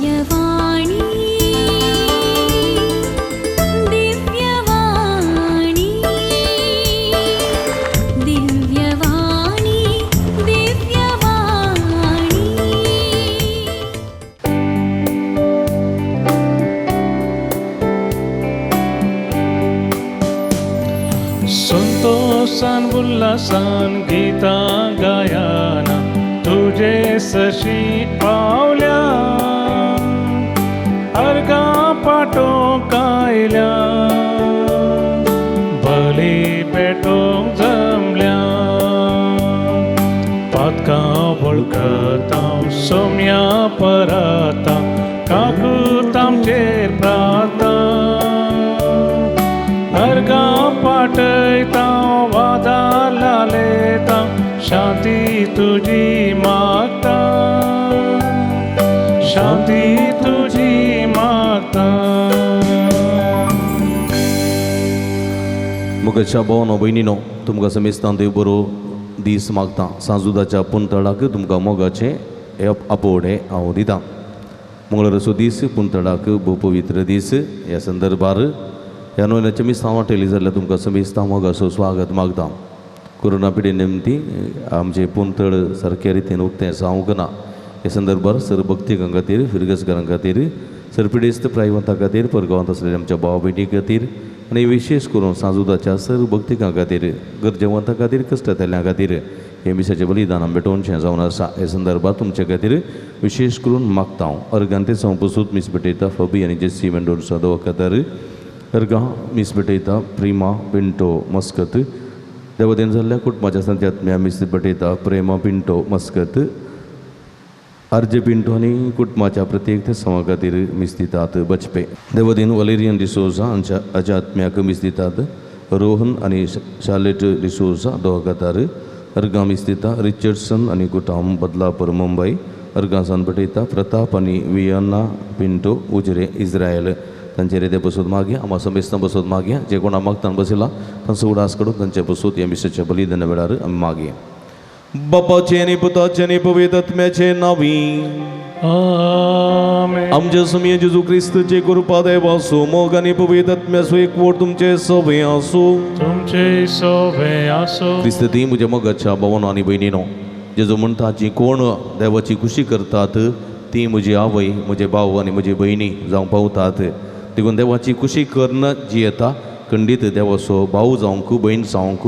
दिव्यवाणी दिव्यवाणी दिव्यवाणी दिव्यवाणी। संतोषान उल्हासान गीतां गायना तुजे सशी पावल्या, अर्गां पाटोवंक आयल्या, बली पेटोवंक जमल्या। पातकां वळखता सोम्या परता, काकूत आमचेर प्राता, अर्गां पाटयता वादार लालयता, शांती तुजी मागता, शांती तुजी मागता। मोगाच्या भावनो भयणीनो, तुमकां समेस्तान देव बरो दीस मागता। सांजुदाच्या पुंतळाक तुमकां मोगाचें हे आपोवणें हांव दितां। मंगळाराचो दीस पुंतळाक भोव पवित्र दीस। ह्या संदर्भार ह्या नोव्याच्या मिसांव वांटेली जाल्यार तुमकां समेस्तां मोगाचो स्वागत मागता। कोरोना पिडे निमती आमचें पुंतळ सारके रितीन उक्तें जावंक ना। ह्या संदर्भार सर भक्तिकां खातीर, फिरगसकारां खातीर, सर पिडेस्त प्रायवंता खातीर, परगांवांत आसलेल्या आमच्या भाव भयणी खातीर आनी विशेश करून सांजुदाच्या सर भक्तिकां खातीर, गरजेवंता खातीर, कश्टतल्यां खातीर हें मिसाचें बलिदान आमी भेटोवचें जावन आसा। हे संदर्भात तुमचे खातीर विशेश करून मागता हांव। अर्गांते सावन पसून मीस भेटयता फबी आनी जेसी मेंडोन्सा दवखादार, अर्गां मीस भेटयता प्रिमा पिंटो मस्कत, देवदेन जाल्ल्या कुटुंबाच्या संत्यात्म्या मीस भेटयता प्रेमा पिंटो मस्कत, आरजे पिंटो आनी कुटुंबाच्या प्रत्येक समा खातीर मीस दितात बचपे। देवदीन वलेरियन डिसोजा हांच्या हाच्या आत्म्याक मीस दितात रोहन आनी शार्लेट डिसोजा दोगातार, अर्गां मीस दिता रिचर्डसन आनी कुटाम बदलापूर मुंबय, अर्गां सान भेटयता प्रताप आनी वियन्ना पिंटो उजरे इस्रायल। तांचेर ते बसून मागया, आमा समेस्तां बसून मागया, जे कोणा मागतान बसयला तांचो उडास काडून तांचे बसून ह्या मिसाच्या बलिदाना वेळार आमी मागया। बापाचें आनी पुताचें आनी पवित्र आत्म्याचें नांवी आमेन। आमच्या स्वामी जेजू क्रिस्ताचे कृपा देवाचो मोग आनी पवित्र आत्म्याचो एकवट तुमचे सवे आसूं। तुमचे सवे आसूं। क्रिस्त ती म्हज्या मोगाच्या भावानो आनी भयणीनो, जेजू म्हणटा जी कोण देवाची खुशी करतात ती म्हजी आवय, म्हजे भाव आनी म्हजी भयणी जावंक पावतात। देखून देवाची खुशी करून जियेता खंडीत देवाचो भाव जावंक भयण जावंक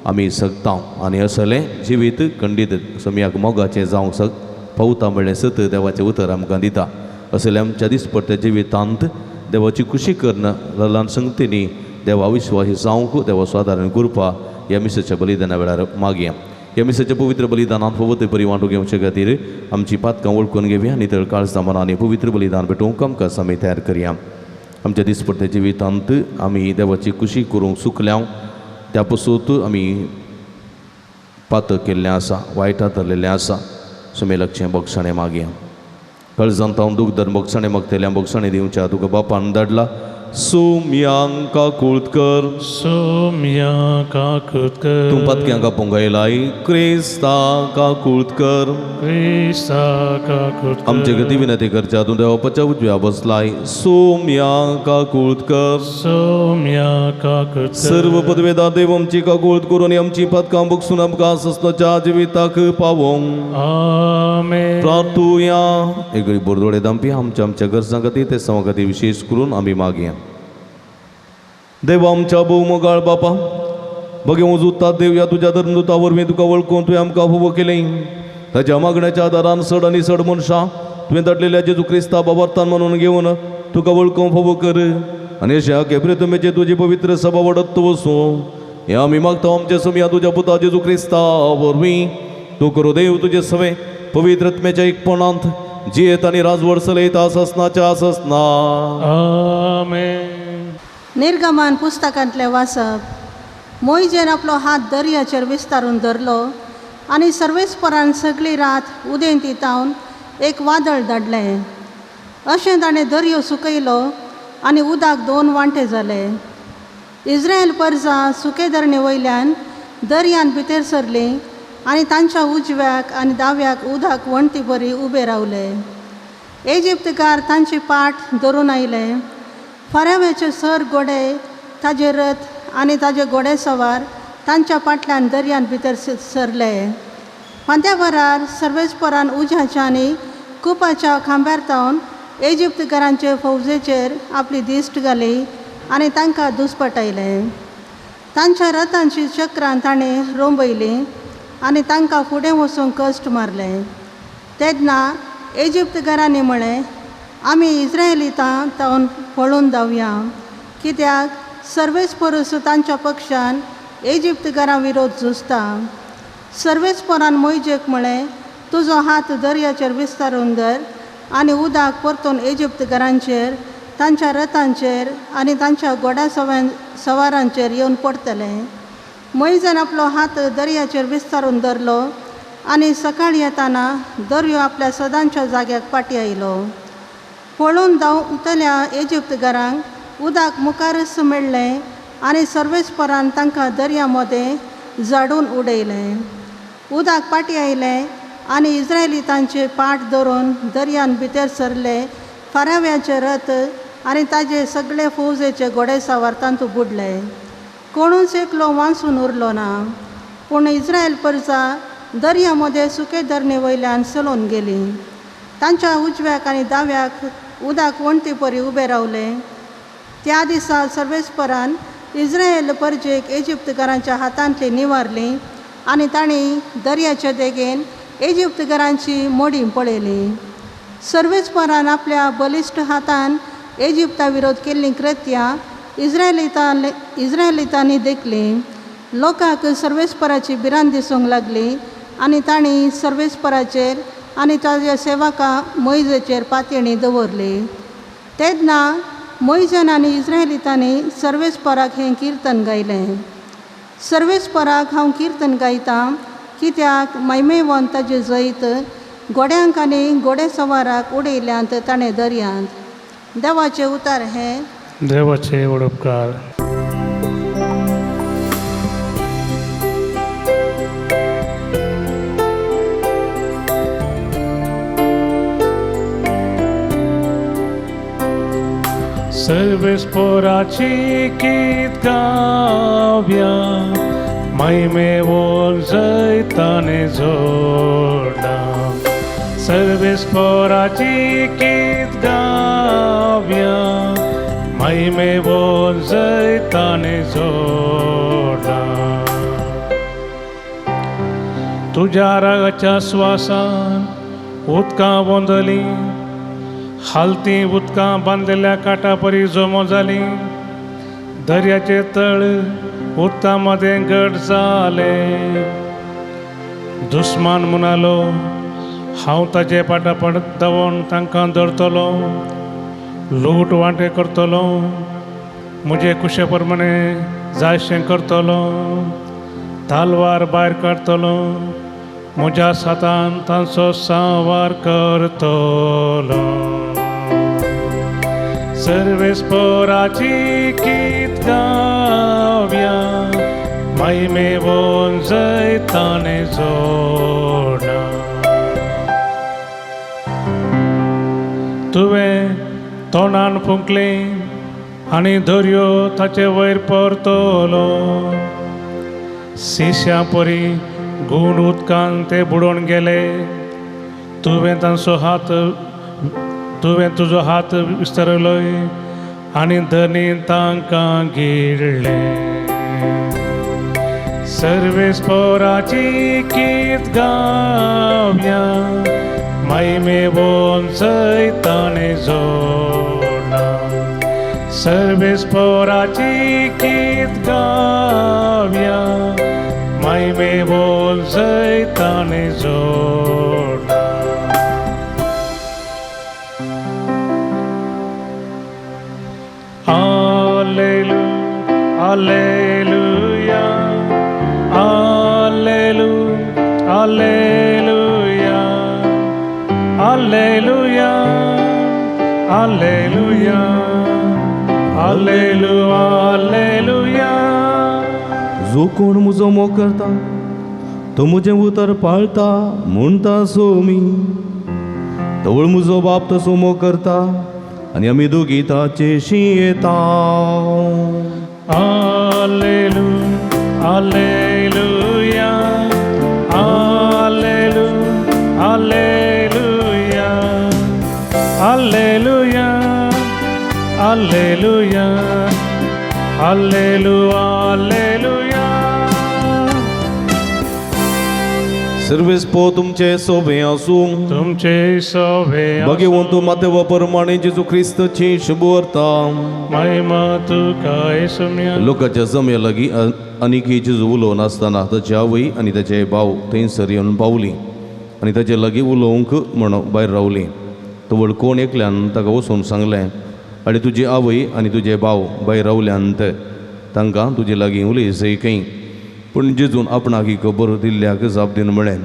आमी शकता आनी असलें जिवीत खंडीत सम्याक मोगाचें जावंक सक पावता म्हणलें सत देवाचें उतर आमकां दिता। असलें आमच्या दिसपट्ट्या जिवितांत देवाची खुशी करून ल्हान संगतींनी देवा विश्वासी जावंक देवा सादारण कृपा ह्या मिसाच्या बलिदाना वेळार मागया। ह्या मिसाच्या पवित्र बलिदानांत फावो ते बरी वांटू घेवचे खातीर आमची पातकां वळखून घेवया, नितळ काळजां मनांनी पवित्र बलिदान भेटोवंक आमकां आमी तयार करया। आमच्या दिसपट्ट्या जिवितांत आमी देवाची खुशी करूंक चुकल्या, त्या पसून आमी पातक केल्लें आसा, वायटां धरलेलें आसा। सुमे लक्षें बक्षाणें मागया। कळजांत हांव दूख धर बक्षाणें मागतल्या बक्षाणें दिवच्या तुका बापान धाडला। सोम्यांक काकूळत कर, सोम्या काकूत कर, तूं पातक्यांक पोंगायलाय क्रिस्ता काकूळत कर, क्रिस्ता काकूत कर, आमचे गती विनंती करच्या तूं देवाच्या उजव्या बसलाय। सोम्या काकूळत कर, सोम्या काकूत कर, सर्व पदवेदा देव आमची काकूळत करून आमची पातकां बक्षून आमकां सस्नाच्या जिविताक पावोवंक। आमेन। प्रार्थुया। एक बोरदोडे दामपी आमच्या आमच्या गरजां खातीर ते समा खातीर विशेश करून आमी मागया। देवा आमच्या भोव मोगाळ बापा, बगे उजुता देव ह्या तुज्या धर्मदूता वरवीं तुका वळखून तुवें आमकां फावो केलें। ताच्या मागण्याच्या आदारान सड आनी सड मनशां तुवें धाडलेल्या जेजू क्रिस्ता बाबार्थान म्हणून घेवन तुका वळखूंक फावो कर आनी अशा केब्रेतमेचे तुजी पवित्र सभा वडत वसूं हें आमी मागता आमचे सुमया तुज्या पुता जेजू क्रिस्ता वरवीं। तूं करो देव तुजे सवे पवित्र आत्म्याच्या एकपणांत जियेत आनी राजवड चलयता ससनाच्या ससना। आमेन। निर्गमन पुस्तकांतलें वाचप। मोयजेन आपलो हात दर्याचेर विस्तारून धरलो आनी सर्वेस्परान सगळी रात उदेंती तावन एक वादळ धाडलें। अशें ताणें दर्यो सुकयलो आनी उदक दोन वांटे जाले। इस्रायल परजा सुके धरणे वयल्यान दर्यान भितर सरली आनी तांच्या उजव्याक आनी दाव्याक उदक वण्टी बरी उबे रावले। इजिप्तकार तांची पाट धरून आयले. फाराव्याचे सर घोडे, ताजे रथ आनी ताजे घोडे सवार तांच्या फाटल्यान दर्यांत भितर सरले. फांत्या वरार सर्वेस्परान उज्याच्या आनी कुपाच्या खांब्यार तावन इजिप्तकारांचे फौजेचेर आपली दिश्ट घाली आनी तांकां दुस्पटायले. तांच्या रथांची चक्रां ताणें रोंबयलीं आनी तांकां फुडें वचूंक कश्ट मारले. तेन्ना इजिप्तकारांनी म्हळें, आमी इस्रायलितां तावन पळून धांवया, कित्याक सर्वेस्परूस तांच्या पक्षान इजिप्तकारां विरोध झुजता. सर्वेस्परान मोयजेक म्हळें, तुजो हात दर्याचेर विस्तारून धर आनी उदक परतून इजिप्तकारांचेर, तांच्या रथांचेर आनी तांच्या घोड्या सवारांचेर येवन पडटलें. मोयजेन आपलो हात दर्याचेर विस्तारून धरलो आनी सकाळीं येताना दर्यो आपल्या सदांच्या जाग्याक फाटीं आयलो. पळून धांवतल्या इजिप्तकारांक उदक मुखारच मेळ्ळें आनी सर्वेस्परान तांकां दर्या मदें झाडून उडयलें. उदक फाटीं आयलें आनी इस्रायलितांचे पाट धरून दर्यान भितर सरले. फाराव्याचे रथ आनी ताजे सगळे फौजेचे घोडे सवार तांतू बुडले. कोणूच एकलो वांचून उरलो ना. पूण इस्रायल परजा दर्या मदें सुके धरणे वयल्यान चलोवन गेली. तांच्या उजव्याक आनी दाव्याक उदक वण्टी परी उबें रावलें. त्या दिसा सर्वेस्परान इस्रायल परजेक इजिप्तकारांच्या हातांतली निवारली आनी तांणी दर्याच्या देगेन इजिप्तकारांची मोडीं पळयली. सर्वेस्परान आपल्या बलिश्ट हातान इजिप्ता विरोध केल्लीं कृत्यां इस्रायलितांनी देखलीं. लोकांक सर्वेस्पराची भिरांत दिसूंक लागली आनी तांणी सर्वेस्पराचेर आनी ताज्या सेवका मोयजेचेर पातयेणी दवरली. तेन्ना मोयजेन आनी इस्रायलितांनी सर्वेस्पराक हें किर्तन गायलें. सर्वेस्पराक हांव किर्तन गायतां, कित्याक मैमेवन ताजें जैत घोड्यांक आनी घोडे सवाराक उडयल्यांत ताणें दर्यांत. देवाचें उतार हें. देवाचे उपकार. सर्वेस्पराची गीत गावया, महिमेवोल जैताने जोडला. सर्वेस्पराची गीत गावया, महिमेवोल जैताने जोडला. तुझ्या रागाच्या श्वासान उदकां बोंदली, हालती उदकां बांदलेल्या काटा परी जमो जाली. दर्याचे तळ उदका मदें घट जाले. दुस्मान म्हणालो, हांव ताजे पाटापाट धांवोन तांकां धरतलो, लूट वांटे करतलो, म्हजे कुशे प्रमाणे जायशें करतलो, तालवार भायर काडटलो, म्हज्या सातान तांचो सांवार करतलो. सर्वेस्पराची गीत गावया, महिमेवोन जैताने जोडला. तुवें तोंडान फुंकलें आनी दर्यो ताचे वयर परतलो. शिश्या परी गूण उदकान ते बुडोवन गेले. तुवें तांचो हात, तुवें तुजो हात विस्तारलोय आनी धनी तांकां गिळ्ळें. सर्वेस्पराची गीत गावया, महिमेवोन जैताने जोडला. सर्वेस्पराची गीत गावया, महिमेवोन जैताने जोडला. Alleluia, Alleluia, Alleluia, Alleluia, Alleluia, Alleluia, Alleluia. जो कोण म्हजो मोग करता तो म्हजें उतर पाळता म्हणटा सोमी. तवळ म्हजो बाप तसो मोग करता आनी आमी दोगी ताचेशी येता. आलेलू आलेलुया आलेलू आलेलुया आलेलुया आलेलुया आलेलू आलेलुया. सर्वेस पो तुमचे सोबे आसूं. तुमचे सोबे. भगवंत मातेवा परमाणे जेजू क्रिस्तची शुभ वार्ता. महिमा तुका येसुम्या. लोकांच्या जम्या लागीं आनीक जेजू उलोवन आसतना ताची आवय आनी ताचे भाव थंयसर येवन पावली आनी ताचे लागीं उलोवंक म्हण भायर रावली. तवळ कोण एकल्यान ताका वचून सांगलें, आनी तुजी आवय आनी तुजे भाव भायर रावल्यान तांकां तुजे लागीं उलयसय खंय. पूण जेजून आपणाक ही खबर दिल्ल्याक जाप दिवन म्हळें,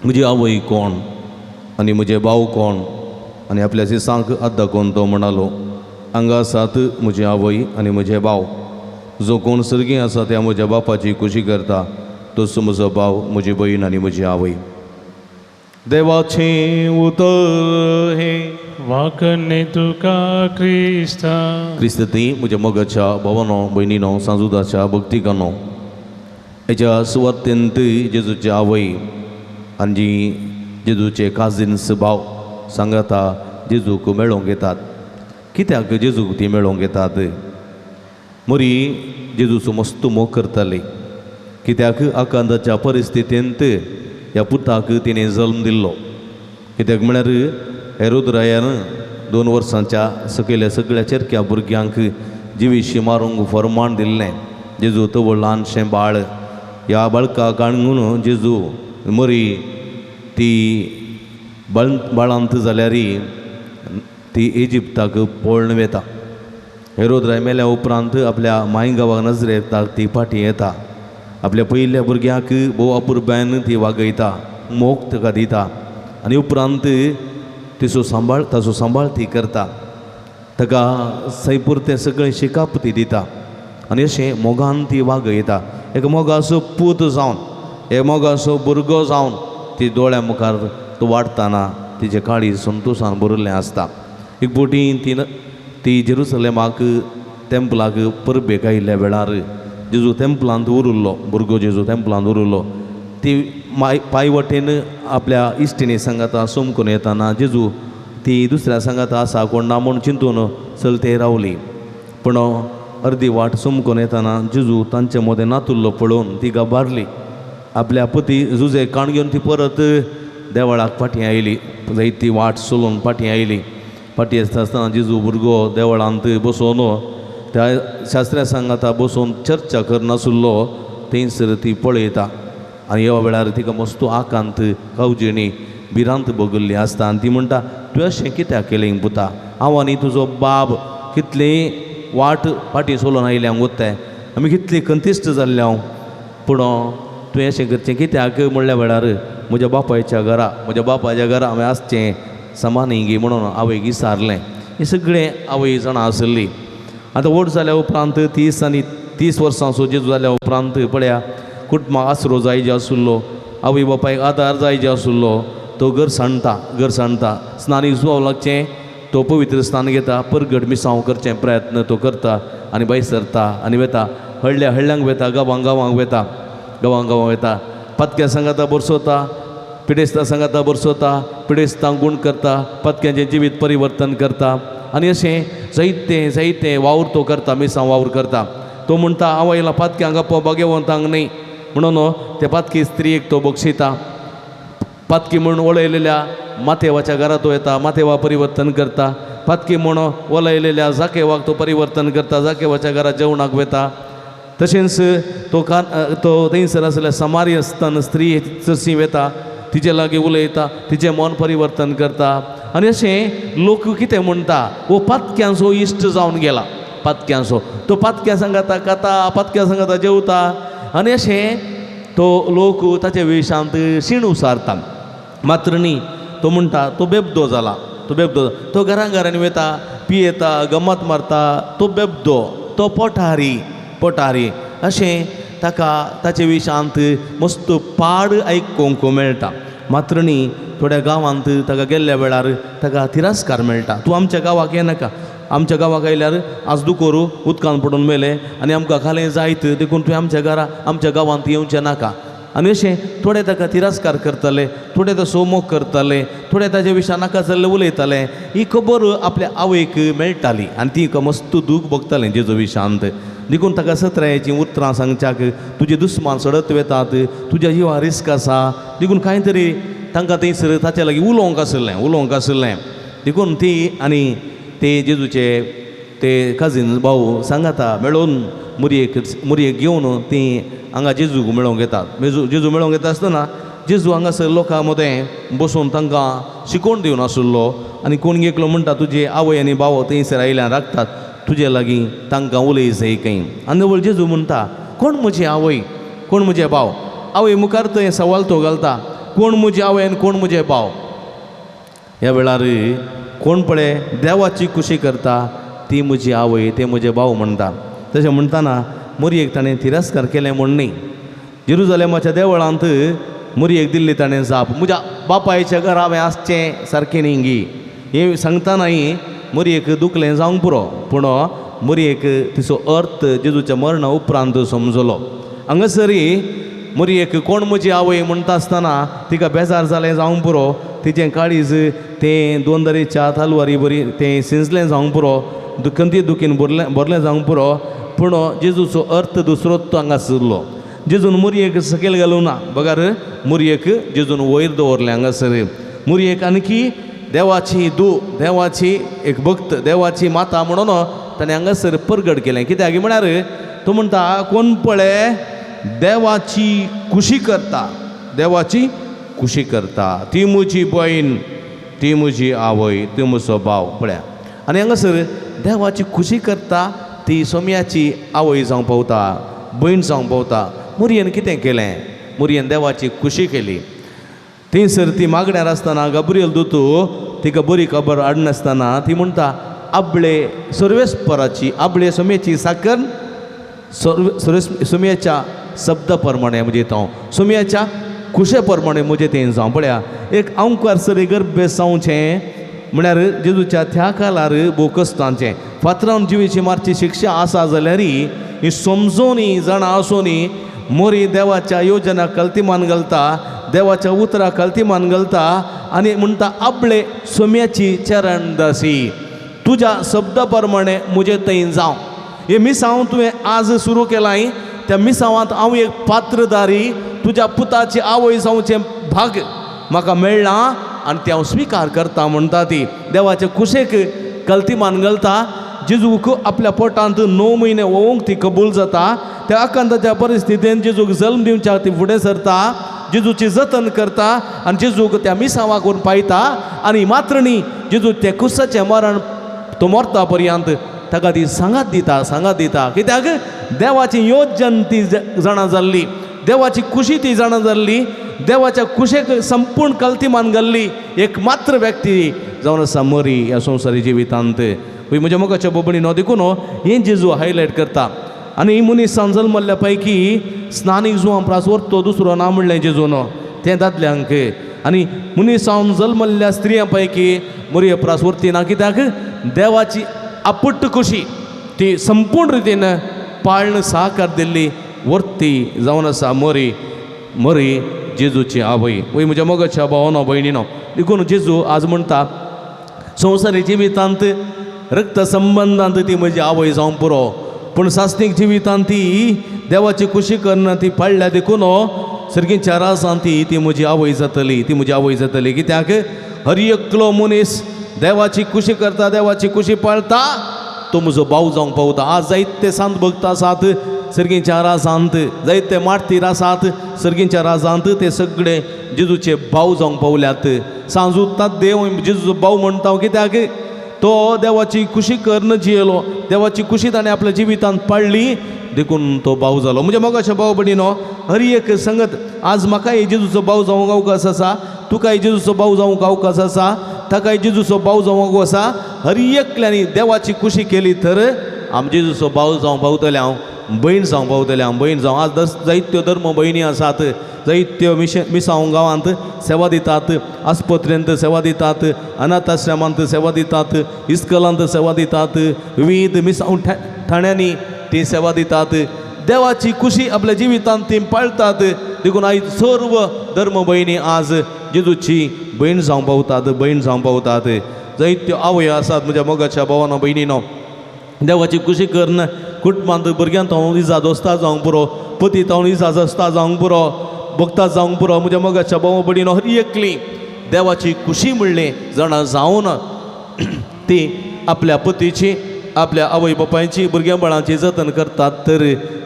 म्हजी आवय कोण आनी म्हजे भाव कोण? आनी आपल्या सिसांक हात दाखोवन तो म्हणालो, हांगा आसात म्हजी आवय आनी म्हजे भाव. जो कोण सर्गी आसा त्या म्हज्या बापाची खुशी करता तोच म्हजो भाव, म्हजी भयण आनी म्हजी आवय. देवाचें उतर हें. वाकने तुका क्रिस्ता. क्रिस्त ती म्हज्या मोगाच्या भावानो, भयणीनो, सांजुदाच्या भक्तिकानो, हेच्या सुवातेंत जेजूची आवय आनी जेजूचे काजीन्स भाव सांगाता जेजूक मेळोवंक येतात. कित्याक जेजूक ती मेळोवंक येतात? मोरी जेजूचो मस्त मोग करताली. कित्याक आकांताच्या परिस्थितींत ह्या पुताक तिणें जल्म दिल्लो. कित्याक म्हळ्यार हेरोद रायान 2 वर्सांच्या सकयल्या सगळ्या चेरक्या भुरग्यांक जिवीशी मारूंक फरमाण दिल्लें. जेजू तवळ ल्हानशें बाळ, ह्या बाळकाक आणून जेजू मरी ती बाळांत जाल्यार ती इजिप्ताक पळून वेता. हेरोद राय मेल्या उपरांत आपल्या माय गांवाक नजरेताक ती फाटीं येता. आपल्या पयल्या भुरग्याक भोव अपुरबायन ती वागयता, मोग ताका दिता आनी उपरांत तिचो सांबाळ ताचो सांबाळ ती करता. ताका सैपुरतें सगळें शिकाप ती दिता आनी अशें मोगान ती वागयता. एक मोगाचो पूत जावन, एक मोगाचो भुरगो जावन ती दोळ्या मुखार तो वाडटना तिचें काळीज संतोशान भरिल्लें आसता. एक फावटी ती जेरुसलेमाक तेंपलाक परबेक आयिल्ल्या वेळार जेजू तेंपलांत उरिल्लो, भुरगो जेजू तेंपलांत उरिल्लो. ती माय पांय वटेन आपल्या इश्टिणी सांगाता सोमकून येताना जेजू ती दुसऱ्या सांगाता आसा कोण ना म्हूण चिंतून चलते रावली. पूण अर्दी वाट सोमकून येताना जेजू तांचे मदें नातुल्लो पळोवन ती घाबारली. आपल्या पती जुजे काण घेवन ती परत देवळाक फाटीं आयली. जायती वाट चलोवन फाटीं आयली. फाटीं आसता आसतना जेजू भुरगो देवळांत बसोवन त्या शास्त्र्या सांगाता बसोवन चर्चा करनासलो थंयसर ती पळयता आनी ह्या वेळार तिका मस्त आकांत कावजेणी भिरांत भोगिल्ली आसता आनी ती म्हणटा, तुवें अशें कित्याक केलें पुता? हांव आनी तुजो बाब कितली वाट फाटीं चलोवन आयल्या वताय, आमी कितली कंतिश्ट जाल्ले हांव, पूण तुवें अशें करचें कित्याक? म्हणल्या वेळार म्हज्या बापायच्या घरा, म्हज्या बापायच्या घरा हांवें आसचें समानी गी म्हणून आवयक विचारलें. हें सगळें आवय जाणा आसली. आतां व्हड जाल्या उपरांत 30 आनी 30 वर्सांचो जेजू जाल्या उपरांत पळया कुटुंबाक आसरो जाय जे आशिल्लो, आवय बापायक आदार जाय जे आशिल्लो, तो घर सांडटा, घर सांडटा. स्नानी जुवाव लागचें तो पवित्र स्नान घेता, परगट मिसांव करचें प्रयत्न तो करता आनी भायर सरता आनी वेता हळ्ळ्या हळ्ळ्यांक वेता, गांवां गांवांक वेता, गांवां गांवां वेता. पातक्या सांगाता बरसोता, पिडेस्तां सांगाता बरसोता, पिडेस्तांक गूण करता, पातक्यांचें जिवीत परिवर्तन करता आनी अशें जायते जायते वावर तो करता, मिसांव वावर करता. तो म्हणटा, हांव आयला पातक्यांक आपोवपाक भाग्यवंतांक न्हय म्हणून ते पातकी स्त्रियेक तो बक्षिता. पातकी म्हूण वळयलेल्या माथेवाच्या घरा तो येता, माथेवा परिवर्तन करता. पातकी म्हूण वळयलेल्या जाकेवाक तो परिवर्तन करता, जाकेवाच्या घरा जेवणाक वता. तशेंच तो तो थंयसर आसल्या समारियस्तान स्त्री चरशी वता, तिचे लागीं उलयता, तिचें मन परिवर्तन करता. आनी अशें लोक कितें म्हणटा, हो पातक्यांचो इश्ट जावन गेला, पातक्यांचो तो पातक्यां सांगाता खाता, पातक्यां सांगाता जेवता आनी अशें तो लोक ताचे वेशांत शीण उसारता. मात्र न्ही तो म्हणटा तो बेबदो जाला, तो बेबदो, तो घरां घरांनी वता, पियेता, गमत मारता, तो बेबदो, तो पोटारी पोटारी अशें ताका ताचे विशांत मस्त पाड आयकूंक मेळटा. मात्र न्ही थोड्या गांवांत ताका गेल्ल्या वेळार ताका तिरस्कार मेळटा. तूं आमच्या गांवाक येनाका, आमच्या गांवाक आयल्यार आज दुकोर उदकान पडून मेले आनी आमकां खालें जायत, देखून तुवें आमच्या घरा आमच्या गांवांत येवचें नाका. आनी अशें थोडे ताका तिरस्कार करताले, थोडे ताचो मोग करताले, थोडे ताजे विशयान नाका जाल्लें उलयताले. ही खबर आपल्या आवयक मेळटाली आनी ती मस्त दूख भोगतालें जेजू विशांत. देखून ताका सत्रायेचीं उतरां सांगच्याक तुजे दुस्मान सडत वेतात, तुज्या जिवा रिस्क आसा, देखून कांय तरी तांकां थंयसर ताच्या लागीं उलोवंक आशिल्लें उलोवंक आशिल्लें. देखून ती आनी ते जेजूचे ते कजीन भाऊ सांगाता मेळून मुरयेक मुरयेक घेवन ती हांगा जेजूक मेळोवंक येतात. जेजू मेळोवंक येता आसतना जेजू हांगासर लोकां मदें बसून तांकां शिकोवन दिवन आशिल्लो आनी कोण एकलो म्हणटा तुजे आवय आनी भाव थंयसर आयल्यान राखतात तुजे लागीं तांकां उलय जाय खंय. आनी व्हड जेजू म्हणटा कोण म्हजी आवय कोण म्हजे भाव. आवय मुखार थंय सवाल तो घालता कोण म्हजी आवय आनी कोण म्हजे भाव. ह्या वेळार कोण पळय देवाची खुशी करता ती म्हजी आवय ते म्हजे भाव म्हणटा. तशें म्हणटना मोरयेक ताणें तिरस्कार केलें म्हूण न्ही. जेरुजलेमाच्या देवळांत मोरयेक दिल्ली ताणें जाप म्हज्या बापायच्या घरा हांवें आसचें सारकें न्ही गी. हें सांगतनाय मोरयेक दुखलें जावंक पुरो, पूण मोरयेक तिचो अर्थ जेजूच्या मरणा उपरांत समजलो. हांगासरी मोरयेक कोण म्हजी आवय म्हणटा आसतना तिका बेजार जालें जावंक पुरो, तिचें काळीज तें दोन दरेच्या तलवारी बरी तें सिंजलें जावंक पुरो, दुखंती दुखीन भरलें भरलें जावंक पुरो, पूण जेजूचो अर्थ दुसरोच तो हांगा आशिल्लो. जेजून मुरयेक सकयल घालूं ना बगर मुरयेक जेजून वयर दवरलें हांगासर. मुरयेक आणखी देवाची दू देवाची एक भक्त देवाची माता म्हणून ताणें हांगासर परगट केलें. कित्याक म्हळ्यार तो म्हणटा कोण पळय देवाची खुशी करता देवाची खुशी करता ती म्हजी भयण ती म्हजी आवय ती म्हजो भाव पळया. आनी हांगासर देवाची खुशी करता ती सोम्याची आवय जावंक पावता भयण जावंक पावता. मुरयेन कितें केलें, मुरयेन देवाची खुशी केली. थंयसर ती मागण्यार आसतना गाब्रियल दूत तिका बरी खबर हाडनासतना ती म्हणटा आपले सर्वेस्पराची आपले सोम्याची साकर सर्व सोम्याच्या शब्दा प्रमाणे म्हजें हांव सोम्याच्या खुशे प्रमाणे म्हजें तें जावं. पळया एक अंकार सरी गर्भे जावचें म्हळ्यार जेजूच्या त्या काळार भोव कश्टांचें फातरान जिवीची मारची शिक्षा आसा जाल्यार ही समजोनी जाणा आसोनी मोरी देवाच्या योजना कल्तीमान घालता देवाच्या उतरा कल्तीमान घालता आनी म्हणटा आपले सोम्याची चरणदासी तुज्या शब्दा प्रमाणे म्हजें थंय जावं. हे मिसांव तुवें आज सुरू केलां त्या मिसांवांत हांव एक पात्रदारी तुज्या पुताची आवय जावचें भाग म्हाका मेळ्ळां आनी तें हांव स्विकार करता म्हणटा ती देवाचे खुशेक कल्तीमान घालता. जेजूक आपल्या पोटांत 9 म्हयने ओवंक ती कबूल जाता. त्या आकांताच्या परिस्थितीन जेजूक जल्म दिवच्या ती फुडें सरता, जेजूची जतन करता आनी जेजूक त्या मिसांवाक व्हरून पायता. आनी मात्र न्ही जेजू तें कुसाचें मरण तो मरता पर्यंत ताका ती सांगात दिता सांगात दिता. कित्याक देवाची योजन ती जाणा जाल्ली, देवाची खुशी ती जाणा जाल्ली, देवाच्या खुशेक संपूर्ण कल्तीमान घाल्ली एक मात्र व्यक्ती जावन आसा मरी ह्या संवसारी जिवितांत. म्हज्या मोगाच्या बोबणी न्हू देखून हें जेजू हायलायट करता. आनी मनीसान जल्मल्ल्या पैकी स्नानीक जुवां प्रास व्हरतो दुसरो ना म्हणलें जेजून तें दादल्यांक. आनी मनीसान जल्मल्ल्या स्त्रियां पैकी मोरये प्रास व्हरती ना कित्याक देवाची आपुट्ट खुशी ती संपूर्ण रितीन पाळण साकार दिल्ली वर्ती जावन आसा मोरी मोरी जेजूची आवय. वय म्हज्या मोगाच्या भावनो भयणीनो देखून जेजू आज म्हणटा संवसारी जिवितांत रक्त संबंदांत ती म्हजी आवय जावंक पुरो, पूण सासणीक जिवितांत ती देवाची खुशी करना ती पाळ्ळ्या देखून सर्गीच्या राजांत ती ती म्हजी आवय जातली ती म्हजी आवय जातली. कित्याक हर एकलो मनीस देवाची खुशी करता देवाची खुशी पाळता तो म्हजो भाव जावंक पावता. आज जायते सांत भक्त आसात सर्गीच्या राजांत, जायते मार्तीर आसात सर्गीच्या राजांत, ते सगळे जेजूचे भाव जावंक पावल्यात. सांजूतात देव जेजूचो भाव म्हणटा कित्याक तो देवाची खुशी करून जियेलो, देवाची खुशी ताणें आपल्या जिवितांत पाळ्ळी देखून तो भाव जालो. म्हज्या मोगाच्या भाव भयणीनो हर एक संगत आज म्हाकाय जेजूचो भाव जावंक अवकाश आसा, तुकाय जेजूचो भाव जावंक अवकाश आसा, ताकाय जेजूचो भाव जावंक आसा. हर एकल्यांनी देवाची खुशी केली तर आम जेजूचो भाव जावंक पावतले हांव. भयण जावंक पावतलें हांव, भयण जावं. आज दस जायत्यो धर्म भयणी आसात, जायत्यो मिसांव गांवांत सेवा दितात, आस्पत्रेंत सेवा दितात, अनाथ आश्रमांत सेवा दितात, इस्कलांत सेवा दितात, विविध मिसांव ठाण्यांनी ती सेवा दितात. देवाची खुशी आपल्या जिवितांत ती पाळतात. देखून आयज सर्व धर्म भयणी आज जेजूची भयण जावंक पावतात, भयण जावंक पावतात. जायत्यो आवयो आसात म्हज्या मोगाच्या भावानो भयणीनो, देवाची खुशी करून कुटुंबांत भुरग्यांत हांव इजा दोस्ता जावंक पुरो, पतीत हांव इजा दोस्ता जावंक पुरो, भक्ता जावंक पुरो. म्हज्या मोगाच्या भाव भयणीनो, हर एकली देवाची खुशी म्हणलें जाणा जावन ती आपल्या पतीची, आपल्या आवय बापायची, भुरग्यां बाळांची जतन करतात तर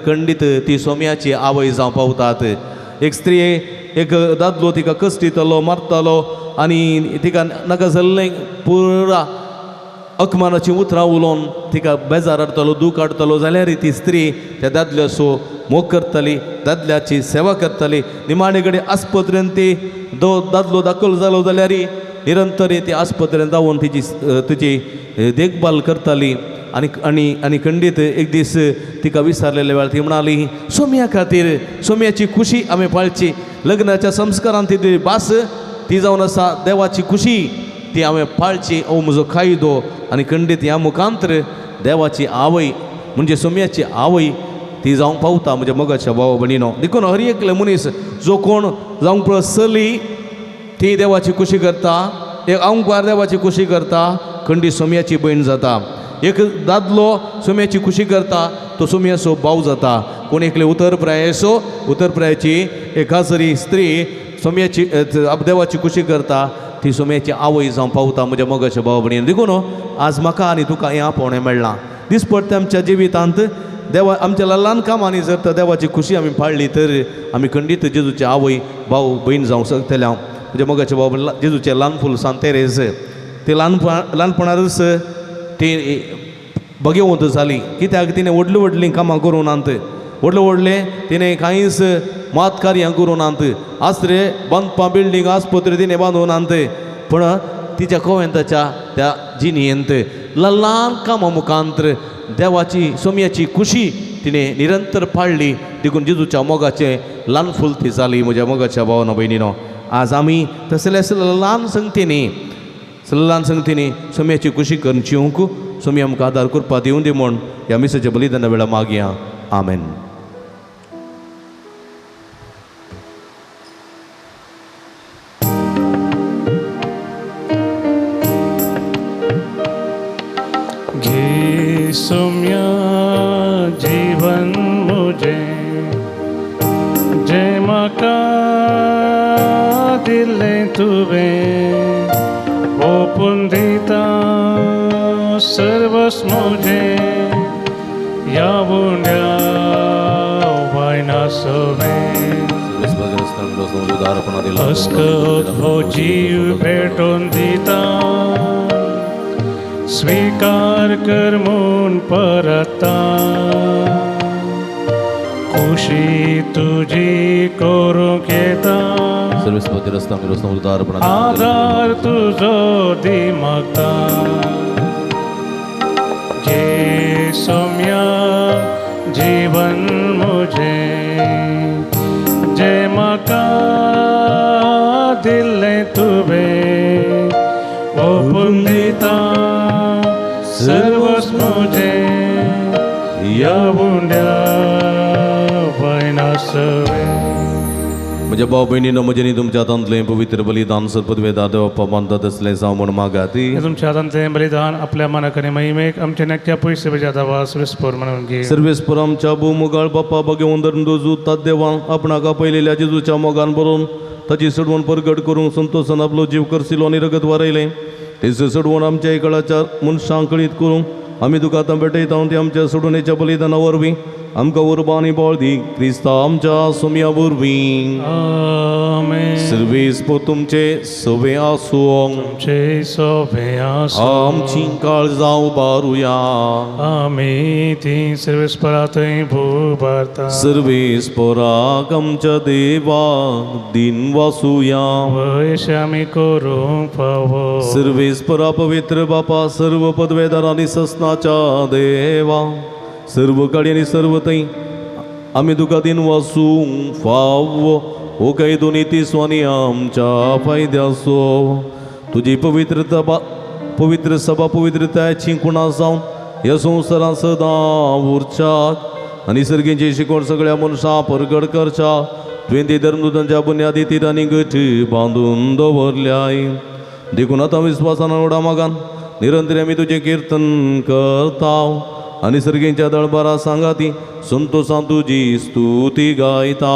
खंडीत ती सोम्याची आवय जावंक पावतात. एक स्त्री, एक दादलो तिका कश्टितलो, मारतालो आनी तिका नाका जाल्लें पुरा अकमानाचीं उतरां उलोवन तिका बेजार हाडटालो, दूख हाडटालो. जाल्यार ती स्त्री त्या दादल्याचो मोग करताली, दादल्याची सेवा करताली. निमाणे कडेन आस्पत्रेंत ती दादलो दाखल जालो जाल्यार निरंतर ती आस्पत्रेंत रावन तिची तिची देखभाल करताली. आनी आनी आनी खंडीत एक दीस तिका विचारलेल्या वेळार ती म्हणाली, सोम्या खातीर सोम्याची खुशी आमी पाळची. लग्नाच्या संस्कारान ती भास ती जावन आसा देवाची खुशी, ती हांवें पाळची, हो म्हजो कायदो. आनी खंडीत ह्या मुखांतर देवाची आवय म्हणजे सोम्याची आवय ती जावंक पावता म्हज्या मोगाच्या भाव भयणीनो. देखून हर एकले मनीस जो कोण जावंक पळय चली ती देवाची खुशी करता, एक आंकवार देवाची खुशी करता, खंडी सोम्याची भयण जाता. एक दादलो सोम्याची खुशी करता तो सोम्याचो भाव जाता. कोण एकले उतर प्रायेचो, उतर प्रायची एक हाजरी स्त्री सोम्याची देवाची खुशी करता, ती सोम्याची आवय जावंक पावता म्हज्या मोगाच्या भाव भयणीन. देखून आज म्हाका आनी तुका हें आपोवणें मेळ्ळां. दिसपट्टे आमच्या जिवितांत देवा आमच्या ल्हान कामांनी जर तर देवाची खुशी आमी पाळ्ळी तर आमी खंडीत जेजूची आवय भाव भयण जावंक शकतले. हांव म्हज्या मोगाचे भाव जेजूचें ल्हान फूल सांत तेरेज ती ल्हानपणारच ती भगेवंत जाली. कित्याक तिणें व्हडलीं व्हडलीं कामां करूं नात, व्हडलें व्हडलें तिणें कांयच मात कार्यां करूं नात, आसरे बांदपा बिल्डींग आस्पत्रे तिणें बांदूं नात, पूण तिच्या कोवेंताच्या त्या जिणेंत ल्हान कामां मुखांतर देवाची सोम्याची खुशी तिणें निरंतर पाळ्ळी. देखून जेजूच्या मोगाचें ल्हान फूल ती जाली म्हज्या मोगाच्या भावानो भयणीनो. आज आमी तसले ल्हान संगतींनी, ल्हान संगतींनी सोम्याची खुशी करून जिवंक सोमी आमकां आदार करपा दिवं दी म्हूण ह्या मिसाच्या बलिदाना वेळार मागया. आमेन. घे सोम्या जीवन मुझे जे म्हाका दिलें तुवें, ओपून दिता सर्वस मुझे ह्या उंड्या वायना सवें. अस्कत हो जीव भेटोवन दिता, स्वीकार कर म्हूण परता, खुशी तुजी करूंक येता, आदार तुजो दी मागता. घे सोम्या जीवन मुझे जे म्हाका दिलें तुवें, ओपून दिता सर्वस मुझे ह्या उंड्या वयना सवें. म्हज्या भाव भयणीनो, म्हजें तुमच्या हातांतलें पवित्र बलिदान सदपदवेदा देवप्पा मानता तसलें जावं म्हूण मागात. तुमच्या हातांतलें बलिदान आपल्या मनाक आनी महिमेक आमच्या नक्क्या पयशे दावा सर्वेस्पर म्हणून घे. सर्वेस्पर आमच्या भूमुगाळ बाप्पा बगेवन धरून जुतात देवा आपणाक आपयलेल्या जेजूच्या मोगान बरोवन ताची सोडवण परगट करूंक संतोसान आपलो जीव करसिलो आनी रगत वारयलें. तेच सोडवण आमच्या इकळाच्या मनशांक कळीत करूंक आमी तुका आतां भेटयता. ती आमच्या सोडवणेच्या बलिदाना वरवीं आमकां उर्बा आनी बळ दी, क्रिस्ता आमच्या सोम्या वरवीं. आमेन. सर्वेस्पर तुमचे सवे आसूं. तुमचे सोबे आसूं. आमची काळजां उबारुया. आमी ती सर्वेस्परा थंय भुबारता. सर्वेस्पराक आमच्या देवाक दिन वासुया. वयश आमी करूंक फावो. सर्वेस्परा पवित्र बापा, सर्व पदवेदार आनी ससनाच्या देवा, सर्व काळी आनी सर्व थंय आमी तुका दिन वासूंक फाव हो काय दोनी तिसवानी आमच्या फायद्याचो तुजी पवित्रता पवित्र सभा पवित्रतायची खुणा जावन ह्या संवसारांत सदां उरच्याक आनी सर्गींची शिकवण सगळ्या मनशां परगट करच्या तुवें ती धर्मदूतांच्या बुन्यादी तिरांनी गट बांदून दवरल्याय देखून आतां विस्वासान उडा मागान निरंतर आमी तुजें किर्तन करता आनी सर्गींच्या दळबारा सांगाती संतोसान तुजी स्तुती गायता.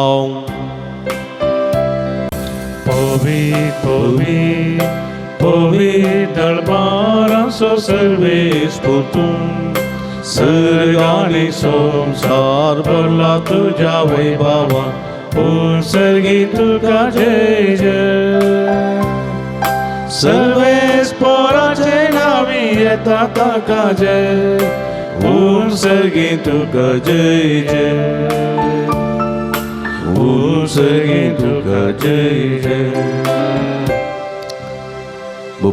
पवी पवी पवी दळबारांचो सर्वेश तूं सर्गानी संवसार भरला तुज्या वैभवा सर्गी तुका जय जय सर्वेस पोराचे नावी येता ताका जय सर्गी तुका जय जय सर्गी तुका जय जय.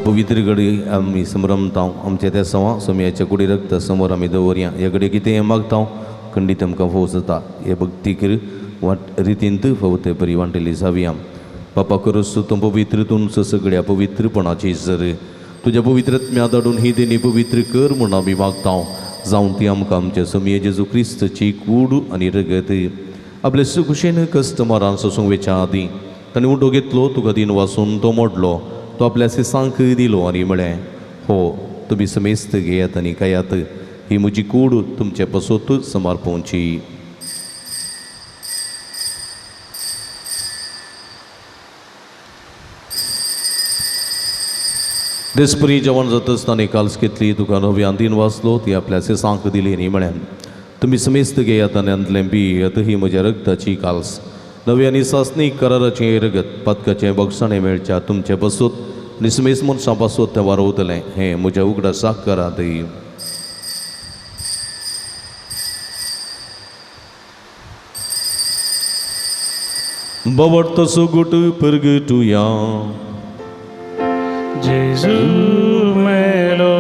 पवित्र घडी आमी संभ्रमता आमच्या त्या सवा सोमयाच्या कुडी रक्त समोर आमी दवरया ह्या घडये कितें मागता खंडीत आमकां फोव जाता हे भक्तीक वाट रितींत फोव ते परी वांटली जावया. बापा करोस तूं पवित्र तुमचो सगळ्या पवित्रपणाची जर तुज्या पवित्रत्म्या धाडून ही देणी पवित्र कर म्हूण आमी मागता जावन ती आमकां आमच्या सोमये जेजू क्रिस्तची कूड आनी रगत आपले सुखुशेन कस्टमरान सोसूंक वेच्या आदीं ताणें उंडो घेतलो तुका दिन वासून तो मोडलो तो आपल्या सिसांक दिलो आनी म्हळें हो तुमी समेस्त घेयात आनी खायात ही म्हजी कूड तुमचे पसोत समर्पोवची. देसपरी जेवण जातच ताणें काल्स घेतली तुका नव्यान दिन वाचलो ती आपल्या सिसांक दिली आनी म्हळें तुमी समेस्त घेयात आनी आंतलें पियेत ही म्हज्या रगताची काल्स नवी आनी सासणी कराराचें रगत पातकाचें बक्षाणें मेळच्या तुमचे पसूत आनी समेस्त मनशां पासूत तें वारवतलें हें म्हज्या उगडासाक करात. बवडतो सुगुट परगटुया. जेजू मेलो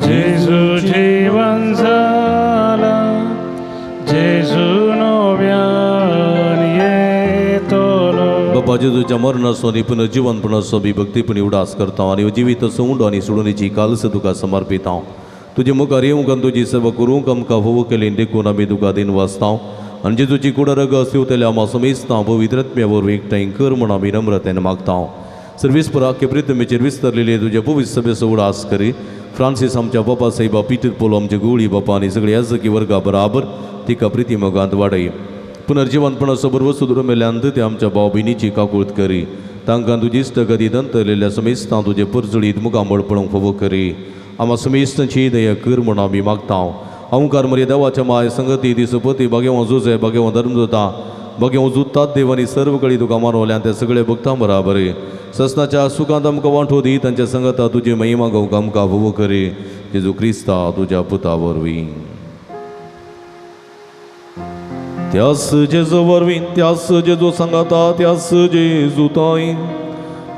जेजू जीवन जाला जेजू नव्यान येतलो. बाबा जेजूच्या मरणाचो आनी पुनर्जिवनपणाचो बी भक्तीपणी उडास करता आनी जिवीत उंडो आनी सोडूनीची कालस तुका समर्पिता. तुजे मुखार येवंक आनी तुजी सेवा करूंक आमकां फोव केली देखून आमी तुका दिन वाचता आनी जेजूची कुडा रगत शिवतल्या आमा समेस्तां पवित्रत्म्या वरवीं एकठांय कर म्हूण आमी नम्रतेन मागता. सर्वीस पुराके प्रितमेचेर विस्तरलेले तुज्या पवित्र सभेचो उडास करी फ्रांसीस आमच्या बापा साहेबा पिटर पोलो आमचे गुळी बापा आनी सगळे याजकी वर्गा बराबर तिका प्रिती मोगांत वाडय. पुनर्जिवनपणाचो बरोबर सुदूर मेल्ल्यान ते आमच्या भाव भयणीची काकूळत करी तांकां तुजी इश्टगती दंतरलेल्या समेस्तां तुजे परजळीत मुखामळ पळोवंक फावो करी आमा समेस्तांची दया कर म्हूण आमी मागता. अंकार मरे देवाच्या माय संगती दिसपती बागेवो जुजे बागेवो धर्मदूता बागेवो जुतात देव आनी सर्व कडी तुका मानवल्यान ते सगळे भक्तां बराबर ससनाच्या सुखांत आमकां वांटो दी तांच्या संगता तुजी महिमा गावंक आमकां फावो करी जेजू क्रिस्ता तुज्या पुता वरवीं. त्यास जेजू वरवीं त्यास जेजू सांगाता त्यास जेजू ताई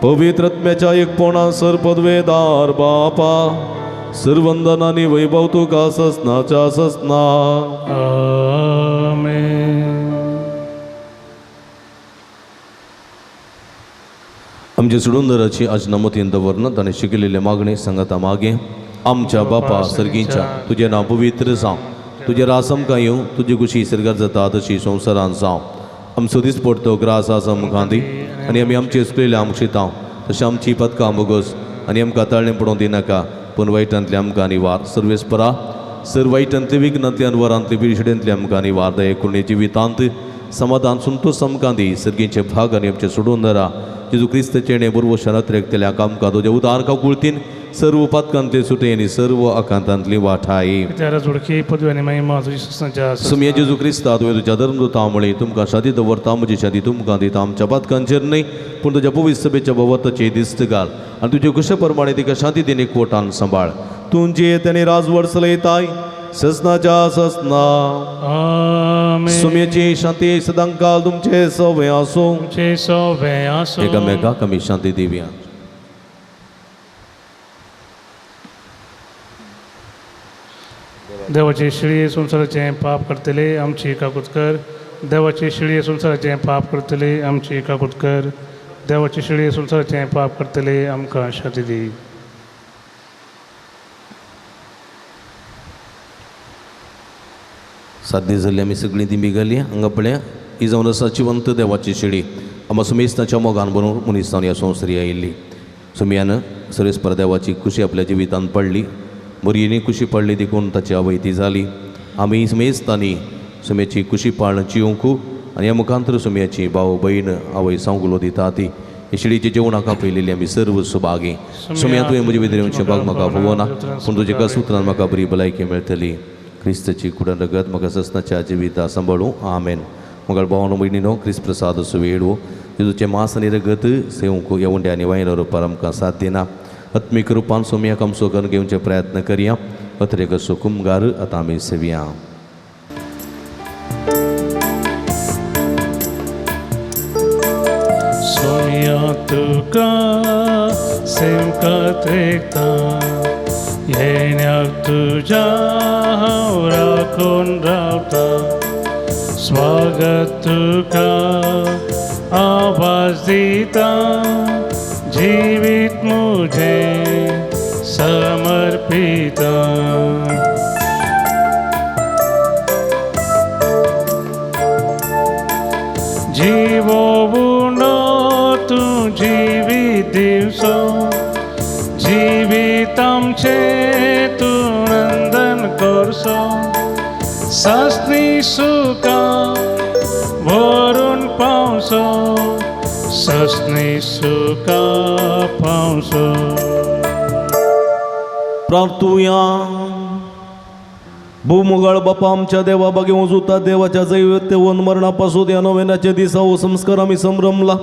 पवित्रत्म्याच्या एकपणा सर पदवेदार बापा सर्वंदन आनी वैभव तुका ससनाच्या ससना. आमेन. आमचे सोडूनदाराची आज नमतीन दवरन ताणें शिकयलेले मागणे सांगाता मागे. आमच्या बापा सर्गींच्या तुजें नांव पवित्र जावं तुजें रास आमकां येवं तुजी खुशी सर्गार जाता तशी संवसारान जावं. आमचो दीस पडतो ग्रास आज आमकां दी आनी आमी आमचे चुकलेले आमकां शितां तशें आमची पदकां बोगस आनी आमकां ताळणें पडोवंक दिनाका पूण वायटांतले आमकां निवार सर्वेस परा सर वायटांतले विघ्नांतले अनवरांतले बिरशेंतले आमकां निवार दये कुणे जिवितांत समाधान संतोष आमकां दी सर्गींचे भाग आनी आमचे सोडून धरा जेजू क्रिस्तचेणे बरोबर शरत रेखतल्या कामकां तुज्या उदार काकुळतीन सर्व पातकांतले सुटे आनी सर्व आकांतांतली वाठाय. सुमया जेजू क्रिस्ता तुवें तुज्या धर्मदूता म्हळें तुमकां शादी दवरता म्हजी शादी तुमकां दिता आमच्या पातकांचेर न्हय पूण तुज्या पवित्र सभेच्या भोवताची दिस्त घाल आनी तुजे कुशे प्रमाणे तिका शांती दिन एकवटान सांबाळ. तूं जियेत आनी राजवट चलयताय ससनाच्या ससना. सुमयेची शांती सदांकाल तुमचे सवे आसूं. एकामेकाक आमी शांती दिवया. देवाची शिळी संवसाराचें पाप करतले आमची काकूत कर. देवाची शिळी संवसाराचें पाप करतले आमची काकूत कर. देवाची शिळी संवसाराचें पाप करतले आमकां शांती दी. 7 दीस जाल्ली आमी सगळीं दिंबी घाली हांगा पळया ही जावन आसा जिवंत देवाची शिडी. आमकां सुमेस्ताच्या मोगान बरोवन मनीस जावन ह्या संवसारी आयिल्ली. सुमयान सर्वेस्पर देवाची खुशी आपल्या जिवितांत पडली. मोरयेनी खुशी पडली देखून ताची आवय ती जाली. आमी सुमेस्तांनी सुम्याची खुशी पाळण जिवंक आनी ह्या मुखांतर सुम्याची भाव भयण आवय सांगुलो दिता ती हे शिडीचे जेवणाक आपयलेली आमी सर्व सुभागी. सुम्या तुवें म्हजे भितर येवचें भाग म्हाका फुगोना पूण तुजे कसूत्रान म्हाका बरी भलायकी मेळटली. क्रिस्ताची कुडन रगत म्हाका ससनाच्या जिविता सांबाळूं. आमेन. मगळ भावानो भयणीनो क्रिस्त प्रसाद सुवेडवो जेजूचें मांस आनी रगत सेवंक ह्या उंड्या आनी वायना रुपार आमकां साथ दिना. आत्मीक रुपान सोमयाक आमचो करून घेवचे प्रयत्न करया. अत्रेक सुकुमगार आतां आमी सेवया. सोमया तुका सेवकात एकता येण्याक तुज्या हांव राखून रावता. स्वागत तुका आवाज दिता जिवीत मुझे समर्पिता. जीवो उणो तूं जिवीत दिवसो जिवीत आमचें तूं नंदन करसो. सासणी सुखा भरून पावसो ससनी सुखा पावसो. प्रार्थुया. भूमुगाळ बापा आमच्या देवा बागे वजुता देवाच्या जैवतेवन मरणापासून ह्या नव्यानाच्या दिसा हो संस्कार आमी संभ्रमला.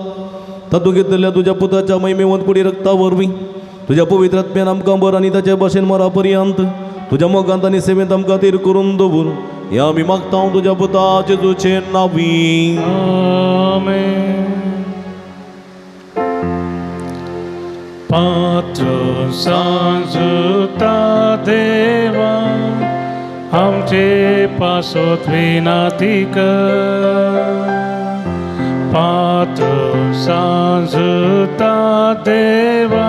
तातूंत घेतलेल्या तुज्या पुताच्या महिमेवंत कुडी रक्ता वरवीं तुज्या पवित्र आत्म्यान आमकां बर आनी ताचे भाशेन मरा पर्यंत तुज्या मोगांत आनी सेवेंत आमकां तीर करून दवर. ह्या आमी मागता तुज्या पुता जेजूचे नांवी. आमेन. पात्र सांजुता देवा आमचे पासत विनाती कर. पात्र सांजुता देवा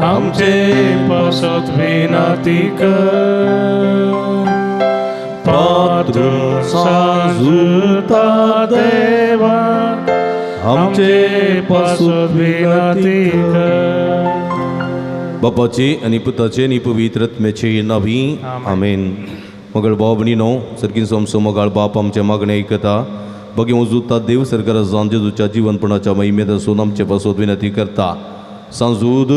आमचे पासत विनाती कर. पात्र सांजुता देवा आमचे पासत विनाती कर. बापाचे आनी पुताचे आनी पवित्र आत्म्याचे नांवी. आमेन. मगळ भाव भयणीनो सर्गींचो आमचो मोगाळ बाप आमचें मागणें आयकता. बगे वजुता देव सरकारा जावन जेजूच्या जिवनपणाच्या महिमेंत आसून आमचे पासत विनंती करता. सांजूद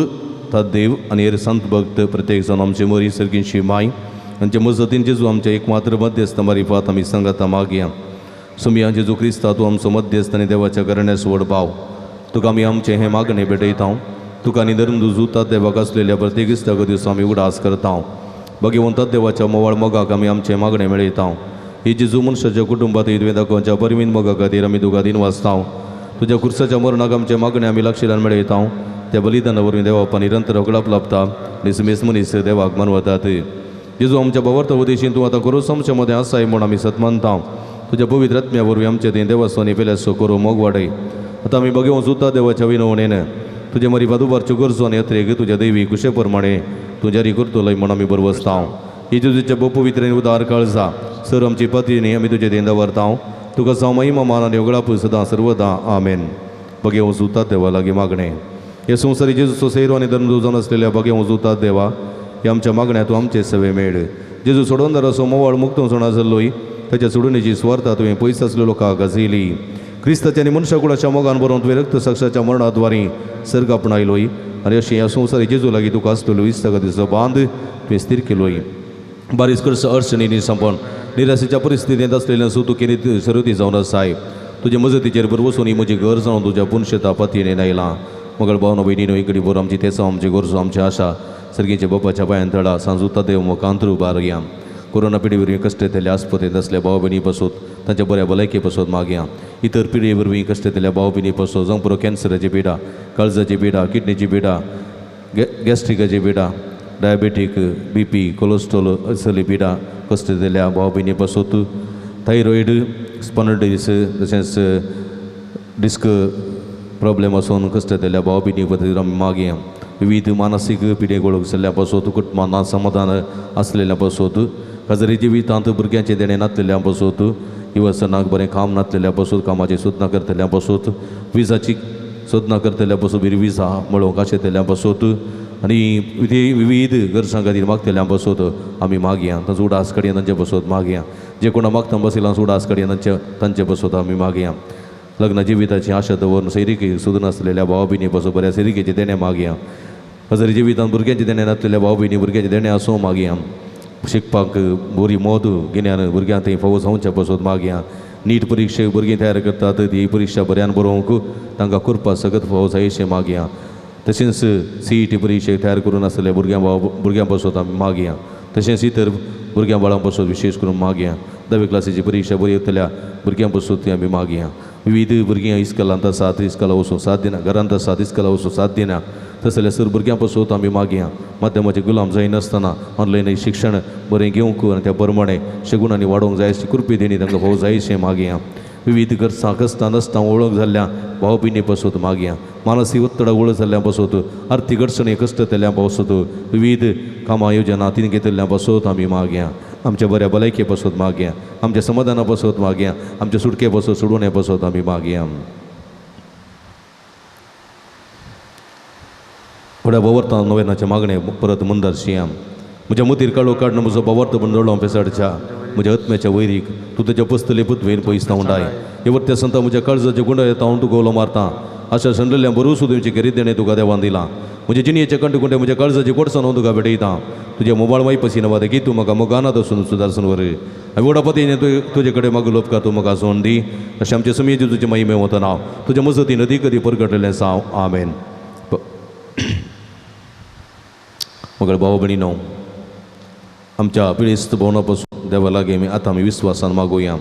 ता देव आनी हेर संत भक्त प्रत्येक जावन आमचे मरी सर्गींची माय आमचे मजतीन जेजू आमच्या एकमात्र मध्यस्थ मारिफात आमी सांगाता मागया. सुमया जेजू क्रिस्ता तूं आमचो मध्यस्थ आनी देवाच्या घराण्यास व्हड भाव. तुका आमी आमचें हें मागणें भेटयता. तुका आनी धर्म दुजुता देवाक आसलेल्या प्रत्येक इस्ताक दिवस आमी उगडास करता. भगवंता देवाच्या मोवाळ मोगाक आमी आमचें मागणें मेळयता. ही जेजू मनशाच्या कुटुंबात तुवें दाखोवच्या परमीन मोगा खातीर आमी तुका दिन वाचता. तुज्या खुर्साच्या मरणाक आमचें मागणें आमी लागशिल्ल्यान मेळयता. त्या बलिदाना वरवीं देवापा निरंतर होगडाप लाभता आनी सुमेस मनीस देवाक मानवतात. जेजू आमच्या भावार्थ उदेशीन तूं आतां करूस आमच्या मदें आसाय म्हूण आमी सतमानता. तुज्या पवित्र आत्म्या वरवीं आमचे थंय देवासो पेल्याचो करूं मोग वाडय. आतां आमी बगेवन सुद्दां देवाच्या विनवणेन तुजे मरी बादुबारच्यो गरजो आनी अत्रेक तुज्या देवी कुशे प्रमाणे तूं जारी करतलोय म्हूण आमी बरवसता. ही तुजेच्या भोव-पवित्र आनी उदार काळजा सर आमची पतीनी आमी तुजे थंय दवरता. तुका जावं महिमा मान आनी होगडाप सदां सर्वदां. आमेन. बगेवन सुद्दां देवा लागीं मागणें. हे संवसारी जेजूचो सैरो आनी धर्म जावन आसलेल्या बगेवन सुद्दां देवा ह्या आमच्या मागण्या तूं आमचे सवे मेळ. जेजू सोडोनदाराचो मोवाळ मुक्त जावन जाल्लोय ताच्या सोडूनेची स्वार्था तुवें पयस आसलेलो लोकांक गाजयली. क्रिस्ताच्या आनी मनशाकुळाच्या मोगान बरोवन तुवें रक्त साक्षाच्या मरणाद्वारी सर्ग आपणायलोय आनी अशें ह्या संवसारी जेजू लागीं तुका आसलेलो इस्तागतीचो बांद तुवें स्थीर केलोय. बारीस करचो अडचणींनी संपण निराशेच्या परिस्थितींत आसलेलें सो तूं केन्ना सरती जावन आसाय. तुजे मजतीचेर बरवसून ही म्हजी घर जावन तुज्या पुनशेता पतीने आयलां. मगळ भावनो भयणीनो इकडे बरो आमची तेसां आमची गरजो आमची आशा सर्गीच्या बापाच्या पांयान तळा सांजुता देव मुखांतर उबारया. कोरोना पिढी वरवीं कश्ट येतल्या आस्पतेंत आसल्या भाव भयणी पासत तांच्या बऱ्या भलायके पासत मागया. इतर पिढये वरवीं कश्ट येतल्या भाव भयणी पासत जावं पुरो कॅन्सराची पिडा, काळजाची पिडा, किडनीची पिडा, गॅस्ट्रिकाची पिडा, डायबेटीक, बीपी, कोलेस्ट्रॉल असली पिडा कश्ट दिल्या भाव भयणी पासत, थायरॉयड, स्पॉन्डिलायटिस तशेंच डिस्क प्रॉब्लेम आसून कश्ट दिल्या भाव भयणी खातीर आमी मागया. विविध मानसीक पिडेक वळख जाल्ल्या पासत, कुटुंबान समाधान आसलेल्या पासत, काजरी जिवितांत भुरग्यांचें देणें नासलेल्या पासत, युवसनाक बरें काम नासलेल्या पासत, कामाची सोदना करतल्या पासत, विजाची सोदना करतल्या पासत, बरी विजा मेळोवंक आशेतल्या पासत आनी विविध गरजां खातीर मागतल्या पासत आमी मागया. तांचो उडास काडया, तांचे पासत मागया. जे कोणा मागता बशिल्ल्या उडास काडया, तांचे पासत आमी मागया. लग्न जिविताची आशा दवरून सैरिकी सोदून आसलेल्या भाव भयणी पासत बऱ्या सैरिकेचें देणें मागया. हजरी जिवितांत भुरग्यांचें देणें नासलेल्या भाव भयणी भुरग्यांचें देणें आसूं मागया. शिकपाक बरी मोद गिन्यान भुरग्यांक थंय फावो जावच्या पासत मागया. नीट परिक्षेक भुरगीं तयार करतात ती परिक्षा बऱ्यान बरोवंक तांकां करपा सगळत फावो जायशें मागया. तशेंच सीईटी परिक्षेक तयार करून आसलेल्या भुरग्यां पासत आमी मागया. तशेंच इतर भुरग्यां बाळां पासत विशेश करून मागया. धावे क्लासीची परिक्षा बरी येतल्या भुरग्यां पासत ती आमी मागया. विविध भुरगीं इस्कलांत आसात, इस्कला वचूंक साथ दिना, घरांत आसात, इस्कला वचूंक साथ दिना, तशें जाल्यार सर भुरग्यां पासत आमी मागया. माध्यमाचे गुलाम जायनासतना ऑनलायन शिक्षण बरें घेवंक आनी त्या प्रमाणे शगुण आनी वाडोवंक जाय अशी कृपी देणी तांकां फावो जायशें मागया. विविध गरजां कश्टां नासतना वळख जाल्ल्या भाव भयणी पासत मागया. मानसीक उत्तडा वळख जाल्ल्या पासत, आर्थीक अडचणी कश्ट जाल्ल्या पासत, विविध कामां योजना तीन घेतिल्ल्या पासत आमी मागया. आमच्या बऱ्या भलायके पासत मागया. आमच्या समाधाना पासत मागया. आमच्या सुटके पासत, सोडवणे पासत आमी मागया. फुडें भोंवरता नोवेनाचें मागणें परत मुंदरशिया. म्हज्या मुतीर काळो काडून म्हजो भोंवर्त बंदोळो पेसाडच्या म्हज्या आत्म्याच्या वैरीक तूं तुज्या पसतली पुतवेन पयस धांवडाय. हे वर्त्या संता म्हज्या काळजाचे गुंड येता हांव तुका उलो मारता. आशा संडलेल्या बरो सुद्दां गेरी देणें तुका देवान दिलां. म्हज्या जिणयेचे कंटकुंटे म्हज्या काळजाचे कोडसान हांव तुका भेटयता. तुज्या मोबाळ वाय पसीन वादे की तूं म्हाका मोगानात आसून सुदारसून वर. हांवें वडापतीन तुजे कडेन मागलो उपकार तूं म्हाका सोन दी. अशें आमचे समेत तुजें महिमे वतना हांव तुज्या मजतीन अदीक अदीक परगटलेलें साव. आमेन. मगळ भाव भयणीनो, आमच्या पिडेस्त भोवना पासून देवा लागीं आमी आतां आमी विस्वासान मागोया.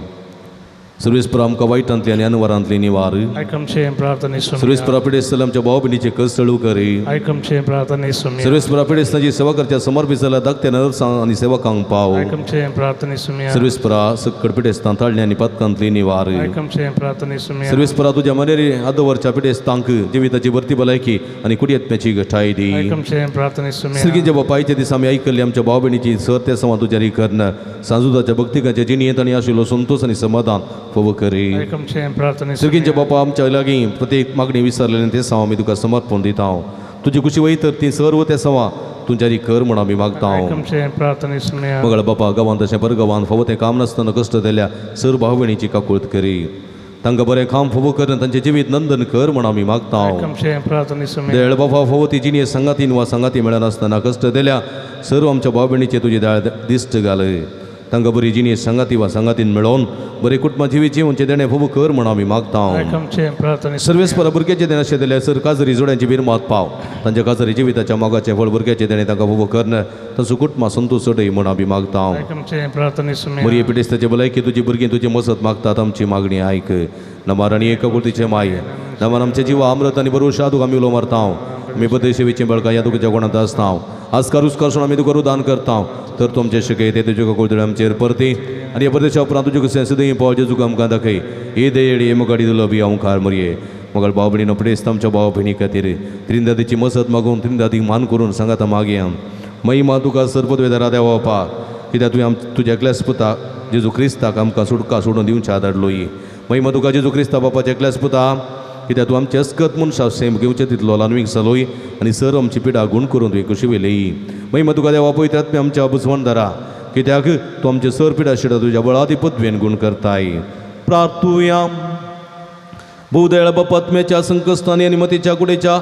सर्वेस्परा आमकां वायटांतली आनी अनवरांतली निवार. आयकमचे प्रार्थने सर्वेस्परा पिडेस्त आमच्या भाव भयणीचे कस चळू करी. आयकमचे प्रार्थने सर्वेस्परा पिडेस्तांची सेवा करच्या समर्पित जाल्या धाकट्या नर्सां आनी सेवकांक पाव. आयकमचे प्रार्थने सर्वेस्परा सक्कड पिडेस्तां ताळणे आनी पातकांतली निवार. आयकमचे प्रार्थने सर्वेस्परा तुज्या मनेरी आदवरच्या पिडेस्तांक जिविताची भरती भलायकी आनी कुडयत्म्याची गठाय दी. आयकमचे प्रार्थने सर्गीच्या बापायच्या दिसा आमी आयकल्ली आमच्या भाव भयणीची सर त्या समा तुज्या कर्ण सांजुदाच्या भक्तिकाच्या जिणयेंत आनी आशिल्लो संतोष आनी समाधान फोव करी. सर्गींच्या बापा आमच्या लागीं प्रत्येक मागणी विसरलेली ते साव आमी तुका समर्पण दिता. तुजी खुशी वय तर ती सर्व ते सवा तुमच्या कर म्हूण आमी मागता. मगळ बापा गांवांत तशें परगांवांत फावो तें काम नासतना कश्ट दिल्या सर भाव भयणीची काकूळत करी. तांकां बरें काम फोवो कर तांचें जिवीत नंदन कर म्हूण आमी मागता. देळ बाबा फावो ती जिणये संगातीन वा संगाती मेळनासतना कश्ट दिल्या सर्व आमच्या भाव भयणीचे तुजी दाळ दिश्ट घाल. तांकां बरी जिणये संगाती वा संगातीन मेळोवन बरें कुटुंबा जिवीत जिवनचें देणें फोवो कर म्हूण आमी मागता. सर्वेस्परा भुरग्याचें देणें अशें दिलें सर काजरी जोड्यांची बिरमात पाव. तांच्या काजरी जिविताच्या मोगाचें फळ भुरग्याचें देणें तांकां फोवो कर तांचो कुटुंबा संतोष चडय म्हूण आमी मागता. मरिये पिडेस्ताचे भलायकी तुजी भुरगीं तुजी मजत मागतात. आमची मागणी आयक. नमार आनी एकाकुर्तीचे माय नमार आमच्या जिवा अमृत आनी बरो शादूक आमी उलो मारता. आमी पदेशेवीचें बळका ह्या तुका जगोणांत आसता. आज कारुस्कार सोड आमी तुका रुदान करता. तर तुमचे शिकय ते तुज्यो काकुळतळे आमचेर परती आनी ह्या परदेशा उपरांत तुज्यो कशें सदैव पावल जेजूक आमकां दाखय. हे देड हे मुखाडी दिलो बी हांव मरये. मगळ भाव भयणीनो पिडेस्त आमच्या भाव भयणी खातीर त्रिंदादीची मजत मागून त्रिंदादीक मान करून सांगाता मागया. महिमा तुका सर्वपदवेदारा देवा बापा, कित्याक तुवें तुज्या एकल्याच पुता जेजू क्रिस्ताक आमकां सुटका सोडून दिवच्या धाडलोय. महिमा तुका जेजू क्रिस्ता बापाच्या एकल्याच पुता, कित्याक तूं आमचे अस्कत मनशां सेम घेवचें तितलो ल्हानवीक जालोय आनी सर आमची पिडा गूण करून तुवें कशी वेलय. महिमा तुका देवा पवित्र आत्म्या आमच्या बुजवणदारा, कित्याक तूं आमचे सर पिडा शिडा तुज्या बळादी पदवेन गूण करताय. प्रार्थुया. भूदयाळ बापात्म्याच्या संकश्टांनी आनी मतीच्या कुडेच्या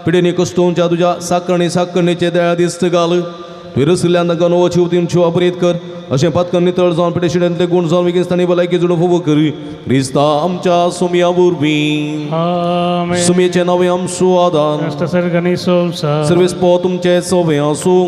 पिडेनी कश्टोवच्या तुज्या साकरणी साकरणेचे दयाळ दिस्त घाल. तुवें रसिल्ल्यान तांकां नवो जीव दिवन वापरीत कर. अशें पातकन नितळ जावन पिडेशिड्यांतले गूण जावन विगिस्तानी भलायकी जुडून फोवो करी क्रिस्ता आमच्या सोमया वरवीं. सुमयेचें नांव आमचो आदार. सर्वेस पो तुमचें सोवे आसूं.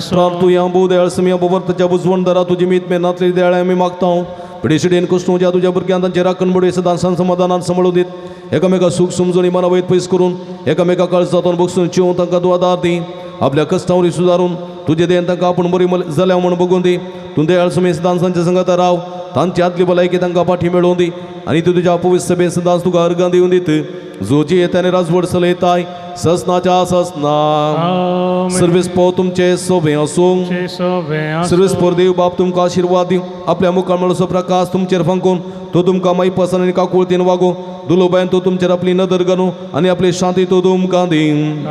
प्रार्थुया. भोव सुमया बोवर्ताच्या बुजवणदारा तुजी मीत मेनातली दयाळ आमी मागता. पिडेशिडेन कश्टोवच्या तुज्या भुरग्यान तांचे राखण बडय सदां समाधानान सांबाळून दीत. एकामेका सूख समजून मना वयत पयस करून एकामेका काळजांतून बगसून चिवून तांकां तूं आदार दी. आपल्या कश्टावरी सुदारून तुजे देन तांकां आपूण बरी जाल्या म्हूण बगून दी. तूं दयाळ सुमेस दानसांच्या संगाता राव, तांची आदली भलायकी तांकां पाठी मेळोवन दी आनी तूं तुज्या पवित्र सभेन सदांच तुका अर्गां दिवन दीत, जो जी येता आनी राजवट चलयताय ससनाच्या ससना. सर्वेस पो तुमचे सोबे आसूं. सर्वेस्पर देव बाप तुमकां आशिर्वाद दिवं, आपल्या मुखामळाचो प्रकाश तुमचेर फांकून तो तुमकां मायपासान आनी काकुळतीन वागूं. दुलोबायन तो तुमचेर आपली नदर घालूं आनी आपली शांती तो तुमकां दीं.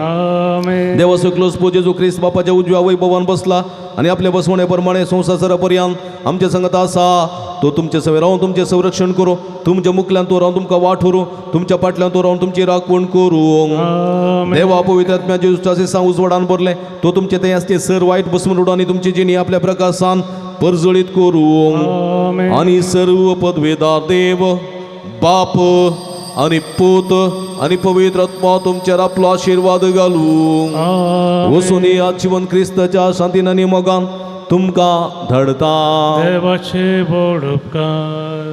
देवाचो क्लोज पो जेजू क्रिस्त बापाच्या उजव्या वैभवान बसला आनी आपल्या बसवणे प्रमाणे संवसारा पर्यंत आमच्या संगत आसा. तो तुमचे सवे रावन तुमचें संरक्षण करूं, तुमच्या मुखल्यान तो रावन तुमकां वाट व्हरूं, तुमच्या फाटल्यान तो रावन तुमची राखवण करूं. देवा पवित्र आत्म्या जेजूच्या सांग उजवाडान भरलें तो तुमचे ते आसते सर वायट बसून उडो आनी तुमची जिणी आपल्या प्रकाशान परजळीत करूं. आनी सर्व पदवेदार देव बाप आनी पूत आनी पवित्र आत्मा तुमचेर आपलो आशिर्वाद घालूं. वसून या जिवन क्रिस्ताच्या शांतीन आनी मोगान तुमकां धाडता. देवाचे बोड उपकार.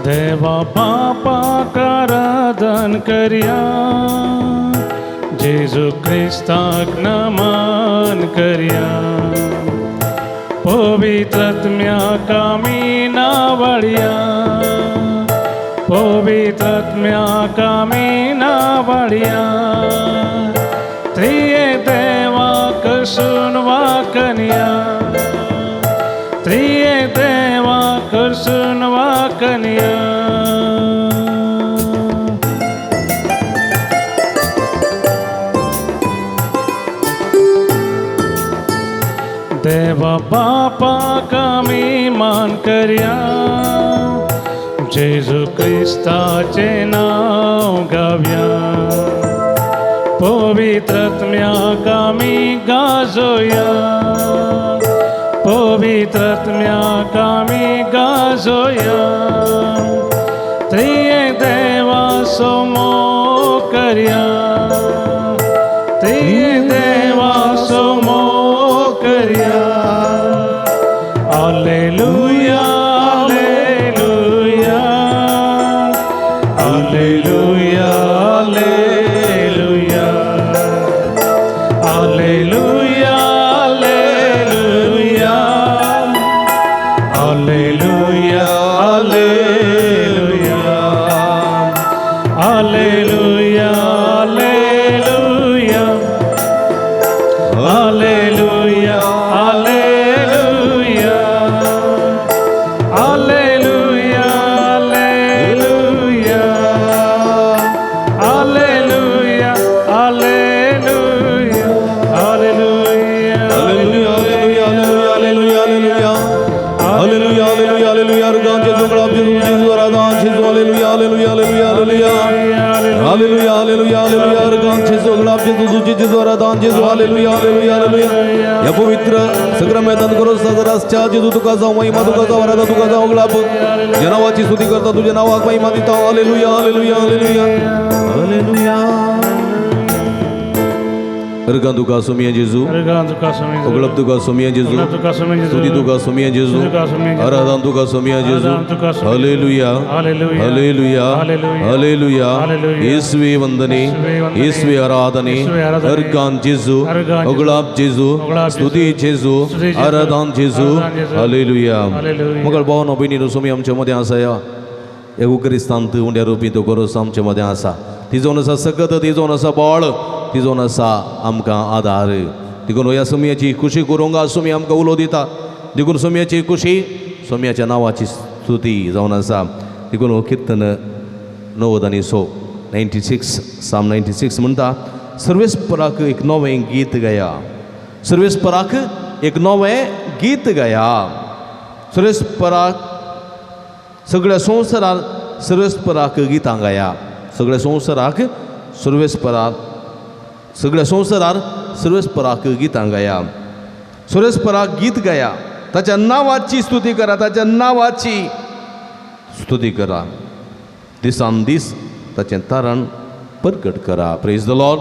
देवा बापाक आराधन करया, जेजू क्रिस्ताक नमन करया, पवित्र आत्म्याक आमी नावळया, पवित्र आत्म्याक आमी नावळया, त्रिये देवाक सुनवाकन्या, त्रिये देवाक सुनवाकन्या. देवा बापाक आमी मान करया, जेजू क्रिस्ताचें नांव गावया, पवित्र आत्म्याक आमी गाजोया, पवित्र आत्म्याक आमी गाजोया, त्रिये देवा सोमो करया, त्रिये देवा सोमो करया. Hallelujah, hallelujah, hallelujah, hallelujah, hallelujah, hallelujah, hallelujah, hallelujah, hallelujah, hallelujah, hallelujah, hallelujah, hallelujah, hallelujah, hallelujah, hallelujah, hallelujah. Hallelujah, hallelujah, hallelujah, hallelujah, hallelujah, hallelujah. अर्गां जेजू, गळाप जेजू, जेजू आराधन जेजू. Hallelujah, hallelujah, hallelujah, hallelujah, hallelujah, hallelujah, hallelujah. अर्गां जेजू, गळाप जेजू, तुझे जेजू आराधन जेजू. Hallelujah, hallelujah, hallelujah. ह्या पवित्र सक्रमेंतान करो सादर आसच्या जेजू तुका जावं महिमा, तुका जावं आराधन, तुका जावं गळाप. तुझ्या नावाची स्तुती करता, तुझ्या नावाक महिमा दिता. Hallelujah, hallelujah, hallelujah, hallelujah. अर्गां तुका सोमिया जेजू, अर्गां तुका सोमिया जेजू, उगळप तुका सोमिया जेजू, उगळप तुका सोमिया जेजू, स्तुती तुका सोमिया जेजू, स्तुती तुका सोमिया जेजू, आराधन तुका सोमिया जेजू. आराधन तुका सोमिया जेजू. Hallelujah, hallelujah, hallelujah, hallelujah, hallelujah. Hallelujah. येसुवे वंदने, येसुवे वंदने, येसुवे आराधने. येसुवे आराधने. अर्गां जेजू, अर्गां जेजू, उगळप जेजू, उगळप जेजू, स्तुती जेजू, स्तुती जेजू, आराधन जेजू. आराधन जेजू. हालेलुया. हालेलुया. मगळ भावनो भयणीनो, सोमी आमच्या मदें आसा. ह्या ह्या उकरिस्तांत उंड्या रुपी तो गोरोस आमच्या मदें आसा. ती जावन आसा सकत, ती जावन आसा बळ, ती जावन आसा आमकां आदार. देखून ह्या सोमयाची खुशी करूंक सोमी आमकां उलो दिता. देखून सोमयाची खुशी सोमयाच्या नांवाची स्तुती जावन आसा. देखून हो किर्तन 96, 96, साम 96 म्हणटा, सर्वेस्पराक एक नवें गीत गाया, सर्वेस्पराक एक नवें गीत गाया. सर्वेस्पराक सगळ्या संवसारार सर्वेस्पराक गितां गाया. सगळ्या संवसाराक सर्वेस्पराक, सगळ्या संवसारार सर्वेस्पराक गितां गाया. सर्वेस्पराक गीत गाया, ताच्या नांवाची स्तुती करा, ताच्या नांवाची स्तुती करा. दिसान दीस ताचें तारण परगट करा. Praise the Lord.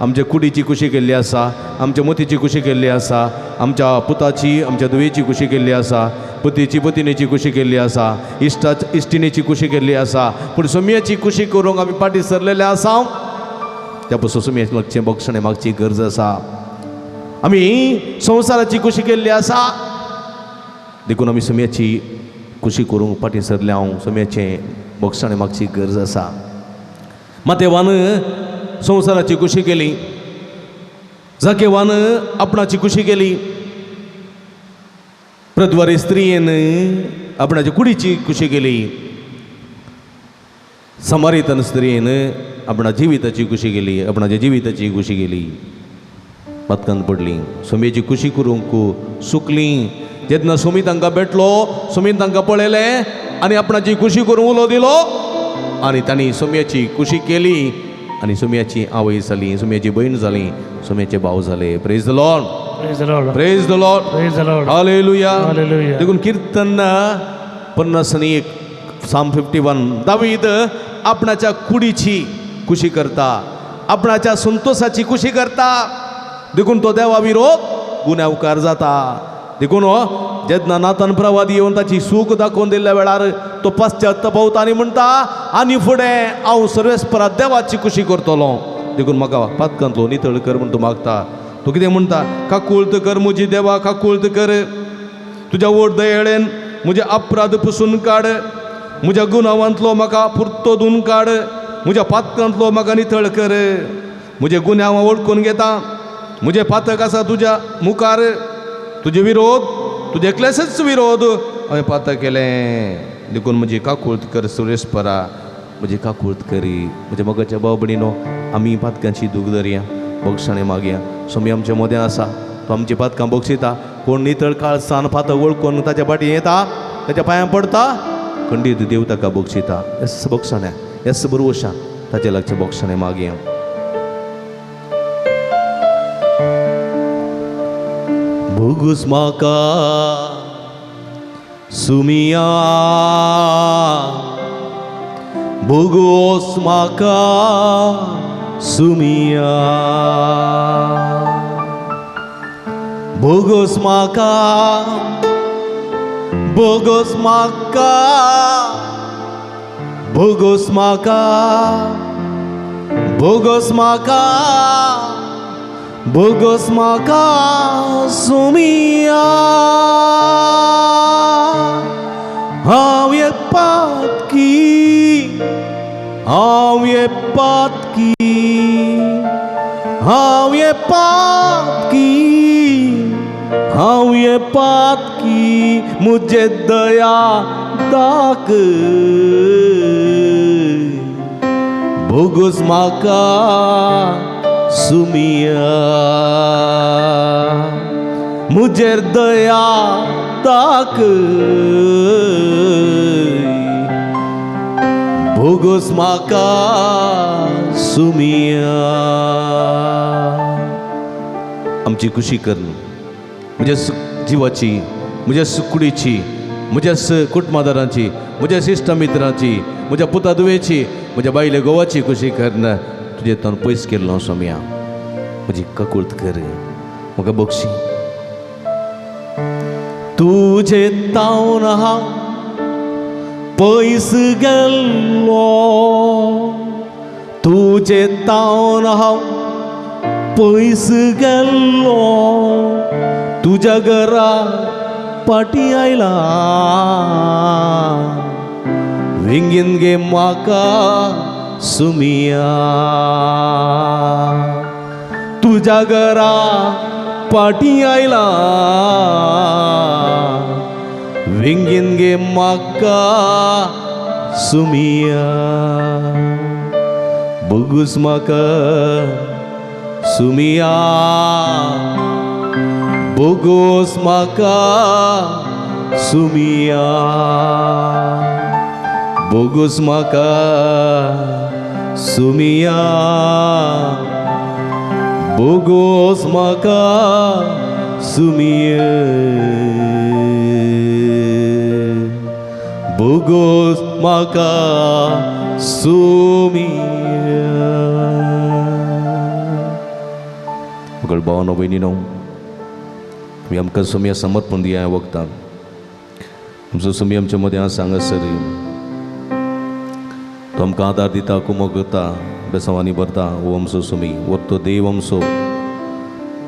आमच्या कुडीची कुशी केल्ली आसा, आमच्या मोतीची कुशी केल्ली आसा, आमच्या पुताची आमच्या धुवेची कुशी केल्ली आसा, पतीची पतिणेची कुशी केल्ली आसा, इश्टा इश्टिणेची कुशी केल्ली आसा, पूण सोमयाची कुशी करूंक आमी फाटीं सरलेले आसा. त्या पसून सोमयाचे मागचें बक्षणें मागची गरज आसा. आमी संवसाराची कुशी केल्ली आसा देखून आमी सोमयाची कुशी करूंक फाटीं सरले. हांव सोमयाचें बक्षणें मागची गरज आसा. मातेवान संवसाराची कुशी केली, जाकेवान आपणाची कुशी केली, प्रद्वारी स्त्रियेन आपणाची कुडीची कुशी केली, समारितन स्त्रियेन आपणा जिविताची कुशी केली, आपणाच्या जिविताची कुशी केली. पातकान पडली, सोमयेची कुशी करूंक सुकली. जेन्ना सोमी तांकां भेटलो, सोमीन तांकां पळयलें आनी आपणाची कुशी करूंक उलो दिलो आनी तांणी सोमयाची कुशी केली आनी सोमयाची आवय जाली, सोमयाची भयण जाली, सोमयाचे भाव जाले. Praise the Lord, Praise the Lord. Praise the Lord, Praise the Lord. Hallelujah. Hallelujah. देखून कीर्तन 51, साम 51, दावीद आपणाच्या कुडीची कुशी करता, आपणाच्या संतोषाची कुशी करता. देखून तो देवा विरोध गुन्यांवकार जाता. देखून हो जेन्ना नातन प्रवादी येवन ताची सूख दाखोवन दिल्ल्या वेळार तो पश्चाताप आनी म्हणटा आनी फुडें हांव सर्वेस्परा देवाची कुशी करतलो. देखून म्हाका पातकांतलो नितळ कर म्हूण तूं मागता. तूं कितें म्हणटा? काकुळत कर म्हजी देवा, काकुळत कर, तुज्या वोट दयेळेन म्हजे अपराध पुसून काड, म्हज्या गुन्यांवांतलो म्हाका पुरतो धुवन काड, म्हज्या पातकांतलो म्हाका नितळ कर. म्हजे गुन्यांव हांव वळखून घेता, म्हजें पातक आसा तुज्या मुखार, तुजे विरोध, तुजे एकल्याचेच विरोध हांवें पातक केलें. देखून म्हजी काकुळत कर सुरेशपरा, म्हजी काकुळत करी. म्हज्या मोगाच्या भाव भयणीनो, आमी पातकांची दूख धरया, बक्षाणे मागया. सोमी आमच्या मोदें आसा, तो आमची पातकां बक्षिता. कोण नितळ काळसान पातक वळखून ताच्या फाटीं येता, ताच्या पांयां पडता, खंडीत देव ताका बक्षिता. येस बक्षाण्या, येस बरवशा ताचे लागचें बक्षाणे मागया. भोगूस म्हाका सुमिया, भोगोस म्हाका सुमिया, भोगोस म्हाका, भोगोस म्हाका, भोगोस म्हाका, भोगोस म्हाका, भोगोस म्हाका सुमिया. हांव एक पातकी, हांव एक पातकी, हांव एक पातकी, हांव एक पातकी, म्हजे दया दाखय. भोगोस म्हाका सुमिया, म्हजेर दया दाखय. भोगोस म्हाका सुमिया. आमची कुशी कर, म्हज्या जिवाची, म्हज्या कुडीची, म्हज्या कुटुंबादारांची, म्हज्या इश्ट मित्रांची, म्हज्या पुता धुवेची, म्हज्या बायले घोवाची कुशी कर. तुजें तोंड पयस केल्लो सोमया, म्हजी काकुळत कर, म्हाका बक्षी. तुजे तावन हांव पयस गेल्लो, तुजे तावन हांव पयस गेल्लो, तुज्या घरा पाटी आयला, विंगीन गे म्हाका सुमिया. तुज्या घरा पाटी आयला, विंगीन गे म्हाका सुमिया. भोगूस म्हाका सुमिया, भोगोस म्हाका सुमिया, भोगोस म्हाका सुमिया, भोगोस म्हाका सुमिया, भोगोस म्हाका सुमिया. मगळ भावानो भयणीनो, आमी आमकां सोमया समर्पण दिया वखदां आमचो सोमी आमच्या मदें आसा हांगासर. तो आमकां आदार दिता, कुमो करता, बेसांवांनी भरता. हो आमचो सोमी, वरतो देव आमचो,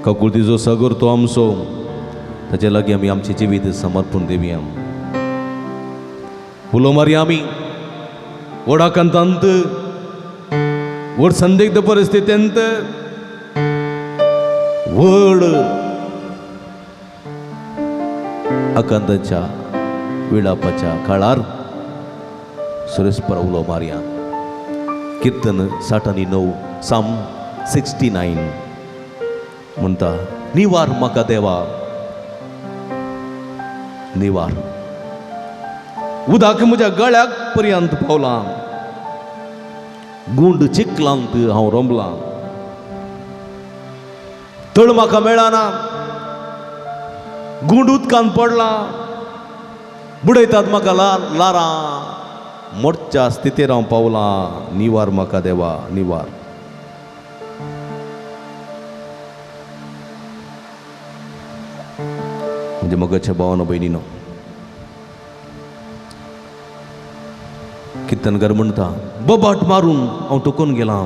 काकुळतीचो सागर तो आमचो. ताचे लागीं आमी आमचें जिवीत समर्पण दिवया. उलो मारया आमी व्हड आकांतांत, व्हड संदिग्ध परिस्थितींत, व्हड आकांताच्या विळापाच्या काळार सुरेशपर उलो मारया. कीर्तन 69, साम 69 म्हणटा, निवार म्हाका देवा, निवार. उदक म्हज्या गळ्याक पर्यंत पावलां, गुंड चिखलांत हांव रोमलां, तळ म्हाका मेळना, गुंड उदकांत पडला, बुडयतात म्हाका लारां, मोडच्या स्थितीर हांव पावलां. निवार म्हाका देवा, निवार. म्हणजे मगाच्या भावानो भयणीनो, किर्तनकार म्हणटा, बोबाट मारून हांव टोकून गेला,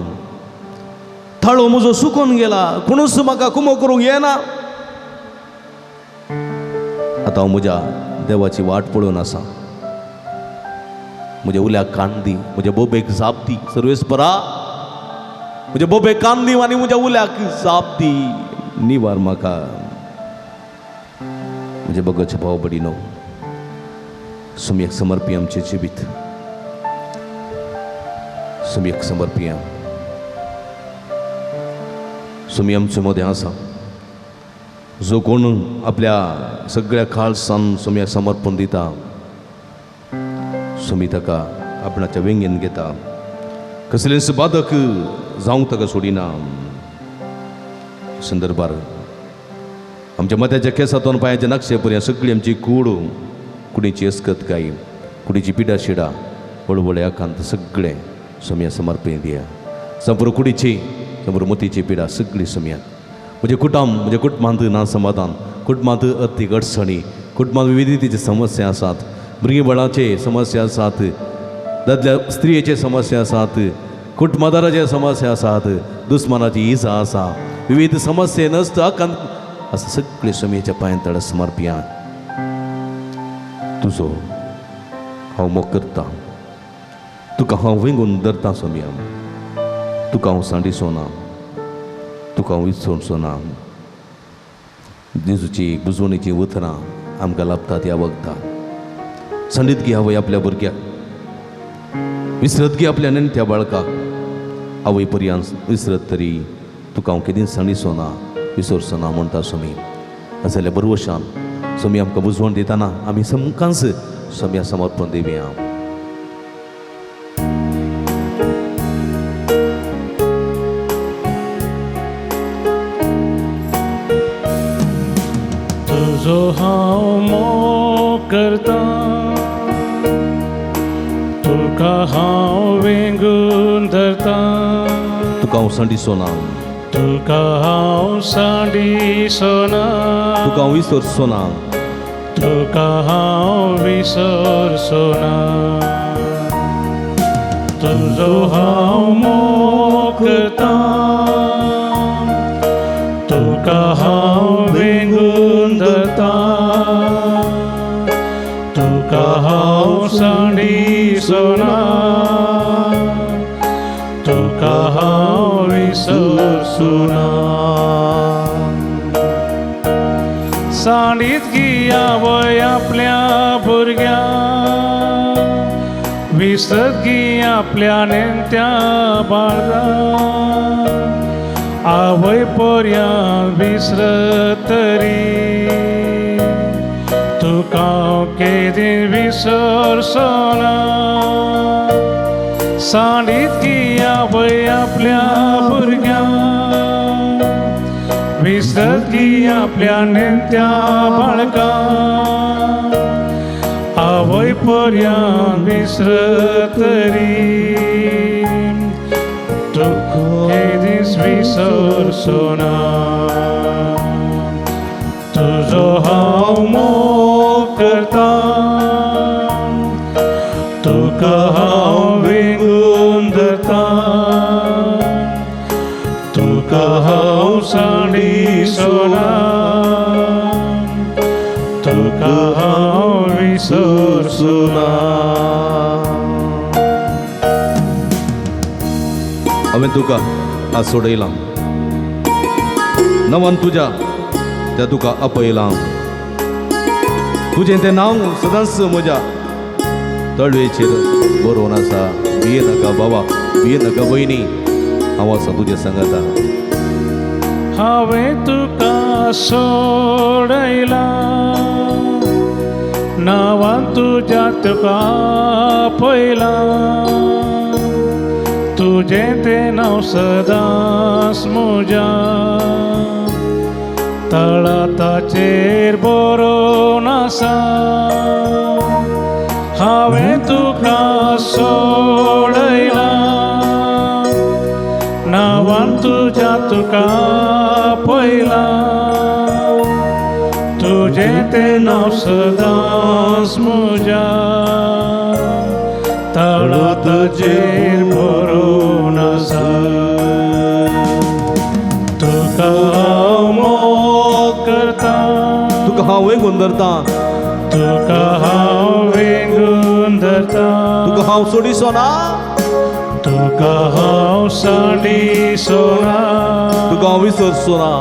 थाळो म्हजो सुकून गेला, कोणूच म्हाका कुमो करूंक येना. आतां हांव म्हज्या देवाची वाट पळोवन आसा. म्हज्या उल्याक कान दी, म्हज्या बोबेक जाप दी सर्वेस्परा, म्हज्या बोबेक कान दी आनी म्हज्या उल्याक जाप दी, निवार म्हाका. म्हज्या बगचे भाव भयणीनो, सुमयक समर्पी आमचें जिवीत, सुमयक समर्पिया. सुमी आमचे मदें आसा. जो कोण आपल्या सगळ्या खालसान सुमयाक समर्पण दिता, सुमी ताका आपणाच्या वेंगेन घेता, कसलेंच बादक जावंक ताका सोडिना. संदर्भार आमच्या मत्याच्या केसातून पांयाच्या नक्षे पर्यंत सगळी आमची कूड, कुडीची अस्कत काय, कुडीची पिडा शिडा, वळवळे आकांत सगळें सोम्या समर्पण दिया. संपूर्ण कुडीची, संपूर्ण मोतीची पिडा सगळी सोम्या. म्हणजे कुटुंब, म्हणजे कुटुंबांत ना समाधान, कुटुंबांत अर्थीक अडचणी, कुटुंबांत विविधतेचे समस्या आसात, भुरगीं बाळाचे समस्या आसात, दादल्या स्त्रियेचे समस्या आसात, कुटुंबादाराचे समस्या आसात, दुस्मानाची इजा आसा, विविध समस्या नसता आकांत आसा. सगळे सोमयेच्या पांयां तडा समर्पिया. तुजो हांव मोग करता, तुका हांव वेंगून धरता सोमया, तुका हांव सांडिसो ना, तुका हांव विसरचो ना. जेजूची बुजवणीची उतरां आमकां लाभतात ह्या वखदां. संडीत गी आवय आपल्या भुरग्याक, विसरत गी आपल्या नेणट्या बाळकाक, आवय पर्यान विसरत तरी तुका हांव केदींच सांडिसो ना, विसरचो ना म्हणटा सोमी. जाल्यार बरवशान सोमी आमकां बुजवण दितना आमी समकांच सोम्या समर्पण दिवया. तुजो हांव मोग करता, तुका हांव वेंगून धरता, तुका हांव सांडिसो ना, तुका हांव सांडिसो ना, तुका हांव विसरचो ना, तुका हांव विसरचो ना. तुजो हांव मोग करता, तुका हांव वेंगून धरता, तुका हांव सांडिसो ना, तुका हांव विसरचो ना. सांडीत गी आवय आपल्या भुरग्यांक, विसरत गी आपल्या नेणट्या बाळकाक, आवय पर्यान विसरत तरी तुका हांव केदीं विसरचो ना. सांडीत गी आवय आपल्या भुरग्यांक, विसरत गी आपल्या नेणट्या बाळकाक, आवय पर्यान विसरत तरी तुका केदींच विसरचो ना. विसरचो ना. हांवें तुका आज सोडयलां, नवान तुज्या त्या तुका आपयलां. तुजें तें नांव सदांच म्हज्या तळवेचेर बरोवन आसा. भिये नाका बाबा, भिये नाका भयणी, हांव आसा तुजें सांगाता. हांवें तुका सोडयला, नांवान तुज्या तुका आपयला. तुजें तें नांव सदांच म्हज्या तळाताचेर बरोवन आसा. हांवें तुका सोडयला, नांवान तुज्या तुका पयला. तुजें तें नांव सदांच म्हज्या तळाताचेर बरोवन आसा. तुका हांव मोग करता, तुका हांव वेंगून धरता, तुका हांव वेंगून धरता, तुका हांव सोडिसो ना, तुका हांव सांडिसो ना, तुका हांव विसरचो ना.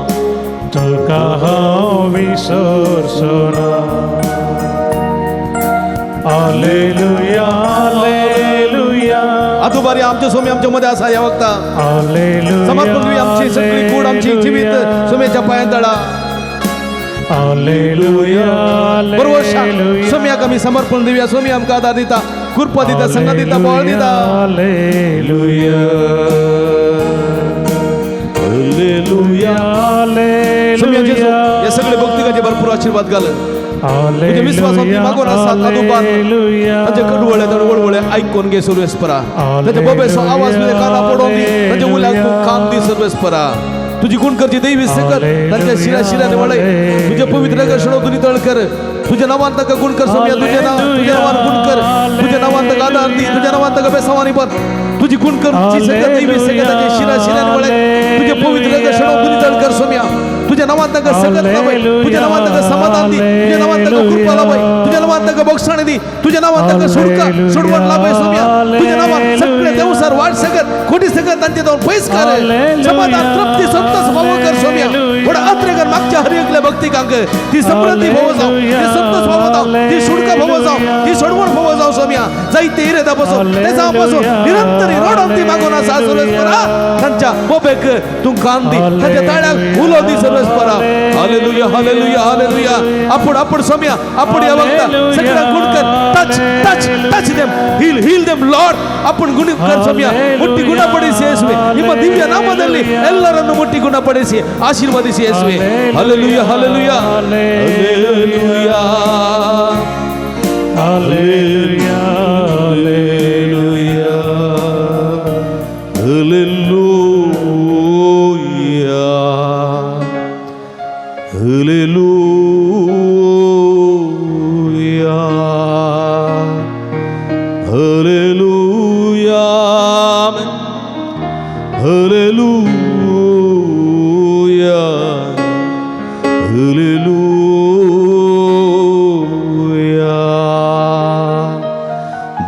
तुका हांव विसरचो ना. आलेलुया, आलेलुया, आतां बारी आमचे सोमी आमच्या मध्ये आसा ह्या वक्ता. आलेलुया, समर्पण दिवया आमची सगळी कूड, आमची जिवीत सोम्याच्या पांयां तळा. आलेलुया, बरोबर सोम्याक आमी समर्पण दिवया. सोमी आमकां आदार दिता, कृपा दिता, संगत दिता, बळ दिता. आलेलुया, हालेलुया. सोम्या जेजू हे सगळे भक्तिकाचे भरपूर आशीर्वाद घाल. तुझ्या विश्वासात ती मागून आसा तातूंत ताचे कडवळे ताचे वळवळे आयकून घे सर्वेस्परा. ताचे बोबेचो आवाज तुज्या काना पडोवन दी, ताच्या उल्याक तूं कान दी सर्वेस्परा. तुजी गुण करची दैवी सकत तांच्या शिरा शिराने वळय. तुझ्या पवित्र आकर्षण तूं नितळ कर. तुझ्या नावान ताका गुण कर सोम्या. तुझ्या नाव, तुझ्या नावान गुण कर. तुझ्या नावान ताका आदार दी. तुझ्या नावान ताका बेसावानी पर तुझी गुण करची सकत दैवी सकत ताच्या शिरा शिराने वळय. तुझ्या पवित्र आकर्षण तूं नितळ कर सोम्या. तुझ्या नावान ताका सकत लाभय. तुझ्या नावान ताका समाधान दी. तुझ्या नावान ताका कृपा लाभय. तुझ्या नावान ताका बक्षाण दी. तुझ्या नावान ताका सोडका सोडवण लाभय सोम्या. तुझ्या नावान सगळे देवसार वाट सकत खोटी सकत तांचे जावन पयस कर. समाधान तृप्ती संतोष भाव कर सोम्या. थोडा अत्रेकर मागच्या हर एकल्या भक्तिकांक ती समृद्धी भोव जावं, ती संतोष भोव जावं, ती सुडका भोव जावं, ती सोडवण भोव जावं सोम्या. जायते इरेदा बसून तेजा बसून निरंतर रोडोन ती मागून आसा सर्वेस्परा. तांच्या बोबेक तूं कान दी, तांच्या ताळ्याक उलो दी सर्वेस्परा. Hallelujah, hallelujah, hallelujah. आपूण आपूण सोम्या, आपूण ह्या वक्ता सगळ्या गुण कर. Touch, touch, touch them, heal, heal them Lord. आपण ಗುಣ ಕರ್ ಸೌಮ್ಯ, ಮುಟ್ಟಿ ಗುಣಪಡಿಸಿ ಯೇಸುವೆ. ನಿಮ್ಮ ದಿವ್ಯ ನಾಮದಲ್ಲಿ ಎಲ್ಲರನ್ನು ಮುಟ್ಟಿ ಗುಣಪಡಿಸಿ ಆಶೀರ್ವದಿಸಿ ಯೇಸುವೆ. Hallelujah, hallelujah, hallelujah, hallelujah, hallelujah, hallelujah, hallelujah, hallelujah, hallelujah, hallelujah.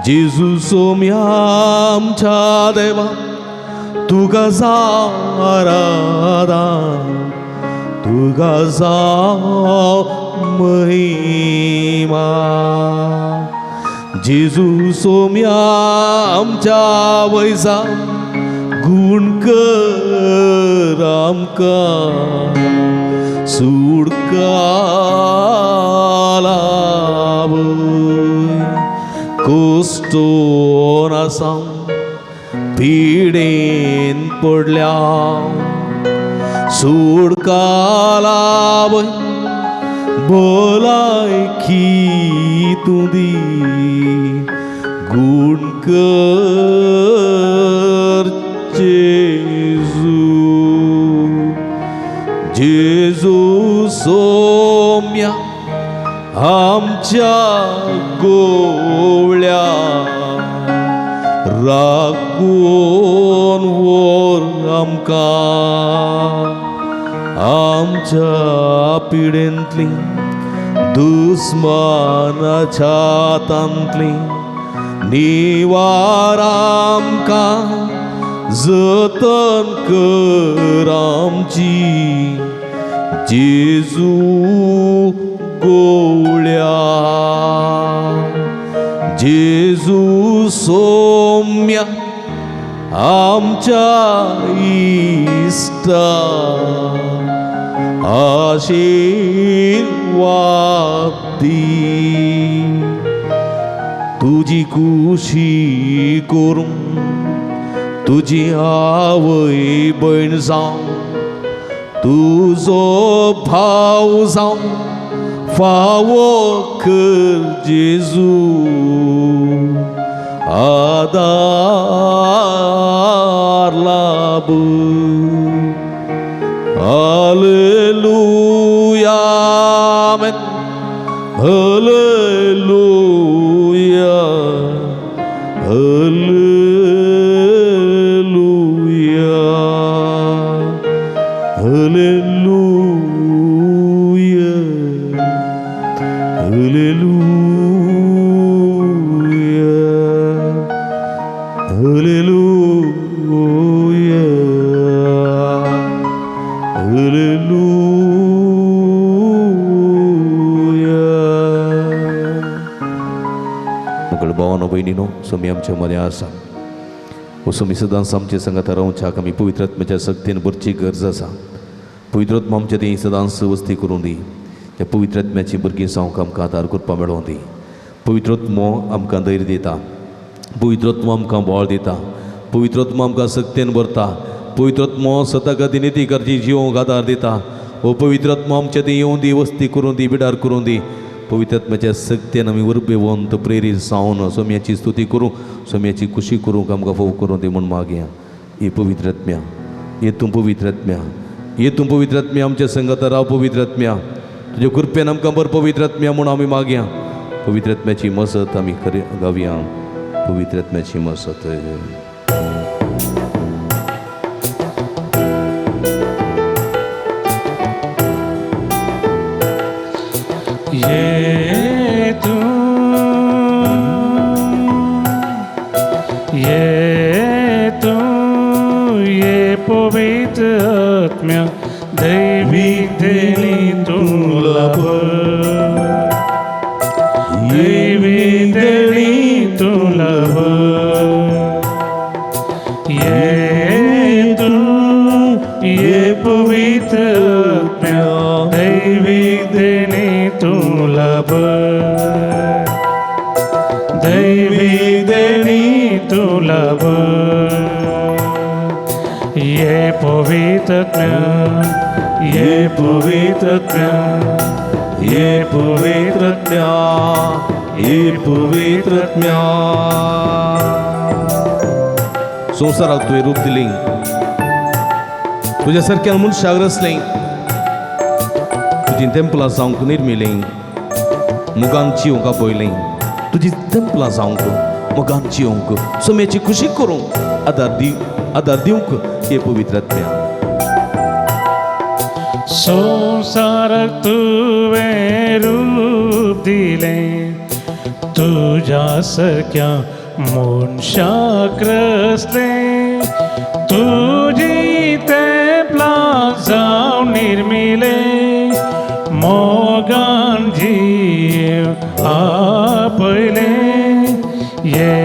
जेजू सोम्या आमच्या देवा, तुका आराधना, तुका जावं महिमा. जेजू सोम्या आमच्या वैजा, गुण कर आमकां सुडका लाभ. कोश्टोन आसा पिडेन पडल्या, सुडका लाभ भलायकी तूं दी. गुण कर जेजू, जेजू सोम्या आमच्या गोवळ्या, रागून व्हर आमकां आमच्या पिडेंतली दुस्मानाच्या तांतली निवार आमकां जतन कर आमची जेजू गोवळ्या जेजू सोम्या आमच्या इश्टा आशिर्वाद दी तुजी खुशी करूं तुजी आवय भयण जावं तुजो भाव जावं फावो कर जेजू आदार लाभ. Hallelujah, amen. Hallelujah, hallelujah, hallelujah, hallelujah, hallelujah, hallelujah. मुगळ भावानो भयणीनो स्वामी आमच्या मध्ये आसा हो स्वामी सदांच आमचे संगात रावच्याक आमी पवित्र आत्म्याच्या सक्तीन भरची गरज आसा. पवित्र आत्मा आमच्या ती सदांच वस्ती करूं दी. त्या पवित्र आत्म्याची भुरगीं जावंक आमकां आदार करपाक मेळों दी. पवित्र आत्मो आमकां धैर्य दिता, पवित्र आत्मो आमकां बळ दिता, पवित्र आत्मो आमकां सक्तीन भरता, पवित्र आत्मो सता खातीर निती करची जिवोंक आदार दिता. हो पवित्र आत्मो आमच्या ती येवं दी, वस्ती करूं दी, बिडार करूं दी. पवित्र आत्म्याच्या सक्तीन आमी उर्बेवंत प्रेरीत जावन सोम्याची स्तुती करूं, सोम्याची खुशी करूंक आमकां फोव करूं दी म्हूण मागया. हे पवित्र आत्म्या, हे तूं पवित्र आत्म्या, हे तूं पवित्र आत्म्या आमच्या संगात राव पवित्र आत्म्या, तुज्या कृपेन आमकां बरो पवित्र आत्म्या म्हूण आमी मागया. पवित्र आत्म्याची मसत आमी गावया. पवित्र आत्म्याची मसत. ये तू ये पवित्र आत्म्या दैवी देणी तू लाभ, दैवी देणी तू लाभ. ये तू ये पवित्र आत्म्या दैवी देणी तू लाभ, दैवी देणी तू लाभ. ये पवित्र आत्म्या, ये पवित्र आत्म्या, ये पवित्र आत्म्या, ये पवित्र आत्म्या. संवसाराक तुवें रूप दिलें, तुज्या सारक्यान मनशाक रचलें, तुजीं तेंपलां जावंक निर्मिलें, मुगान जिवंक आपयलें, तुजी तेंपलां जावंक मोगान जिवंक सोम्याची खुशी करूंक आदार दी, आदार दिवंक हे पवित्र आत्म्या. संवसाराक तुवें रूप दिलें, तुज्या सारक्या मनशाक रचलें, तुजी तेंपलां जावन निर्मिलें, मोगान जीव आपयलें. ये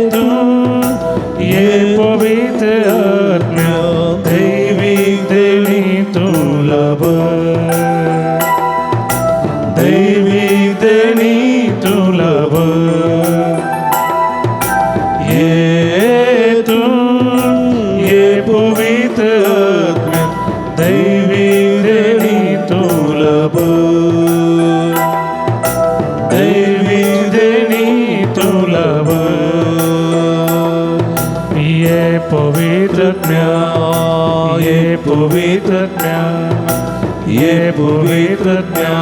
तूं ये पवित्र आत्म्या दैवी देणी तूं लाभ, दैवी देणी तूं लाभ. ये तूं ये पवित्र आत्म्या दैवी देणी तूं लाभ, दैवी देणी तूं लाभ. ये पवित्र आत्म्या, ये पवित्र आत्म्या, ये पवित्र आत्म्या,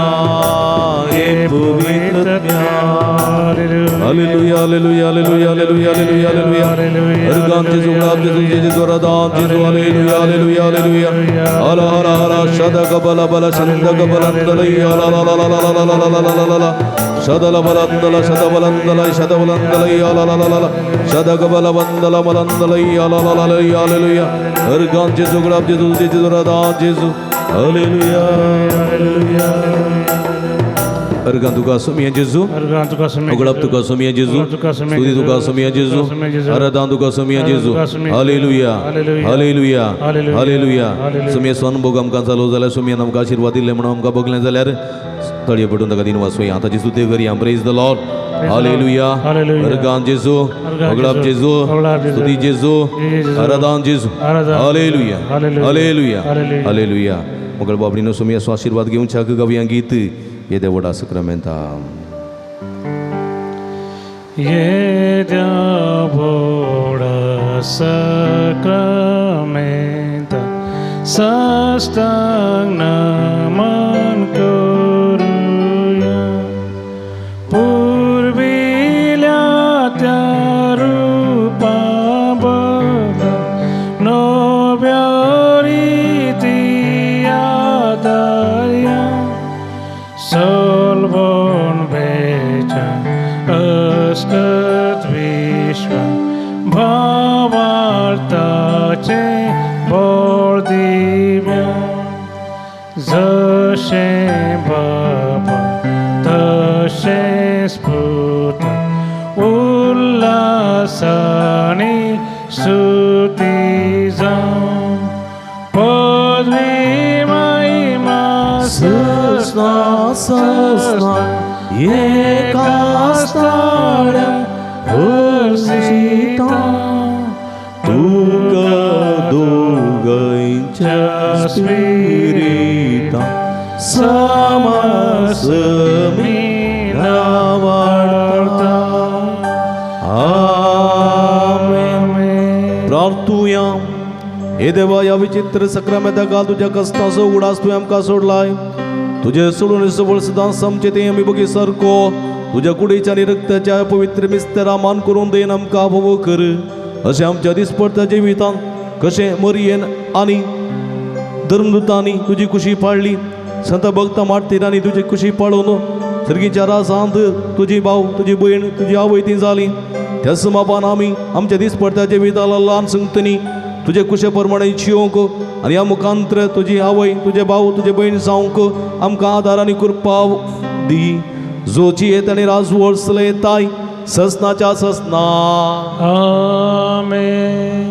ये पवित्र आत्म्या. Hallelujah, Hallelujah hallelujah hallelujah hallelujah hallelujah. Organ जेजू गुलाब जेजू जेजू आराधान जेजू हालेलुया हालेलुया हालेलुया। हला हला हला शद कबला बला शंद कबलंदलई हला ला ला ला ला ला ला ला ला ला ला शदल बलंदल शद बलंदलई शद बलंदलई हला ला ला ला शद कबला बंदल बलंदलई हला ला ला ला हालेलुया। अर्गान जेजू गुलाब जेजू जेजू आराधान जेजू हालेलुया हालेलुया। अर्गान तुका सुमिया जेजू अर्गान तुका सुमिया उगडाप तुका सुमिया जेजू स्तुती तुका सुमिया जेजू आराधना तुका सुमिया जेजू हालेलुया हालेलुया हालेलुया। सुमिया स्वानुभोग आमकां चालू जाल्यार सुमियान आमकां आशिर्वाद दिल्ले म्हणून आमकां बगलें जाल्यार तळये पडून ताका दिन वाचोया। आतां जेजू ते करया। Praise the Lord. Hallelujah. Organ जेजू उगडाप जेजू स्तुती जेजू आराधना जेजू हालेलुया हालेलुया हालेलुया। मगळ बाबडीनो सुमिया आशीर्वाद घेवन चाक गावया गीत येदे व्हडा सक्रामेंता। येद्या व्हडा सक्रामेंता साष्टांग नमन करुया पुर्विल्या त्या रुपा बदल नव्या रिती आदाया सलवन वेचा अस्कत विश्व भावार्थाचे बळ दिव्या जशें बाबा तशेंच पुता उल्हासानी स्तुती जावं पदवी महिमा ससना ससना एकास्ताळ्या हर्षिता तुका दोगांच्या स्पिरिता समासमी नावाडता। आमेन। प्रार्थुया। हे देवा ह्या विचित्र सक्रामेंता काल तुज्या कश्टाचो उडास तुवें आमकां सोडलाय। तुजे सोडून सबळ सदां समचे तें आमी बगी सारको तुज्या कुडीच्या आनी रक्ताच्या पवित्र मिस्तेरा मान करून देन आमकां भोव कर। अशें आमच्या दिसपडत्या जिवितांत कशें मरियेन आनी धर्मदूतांनी तुजी कुशी पाळ्ळी संत भक्त मार्तीरांनी तुजी कुशी पाळून सर्गीच्या राजांत तुजी भाव तुजी भयण तुजी आवय ती जाली। त्याच मापान आमी आमच्या दिसपडत्या जिविताला ल्हान संगतनी तुजे कुशे प्रमाणे जियोंक आनी ह्या मुखांत्र तुजी आवय तुजे भाव तुजे भयण जावंक आमकां आदार आनी कृपा दी जोची येत आनी राजवळ चलयताय ससनाच्या ससना। आमेन।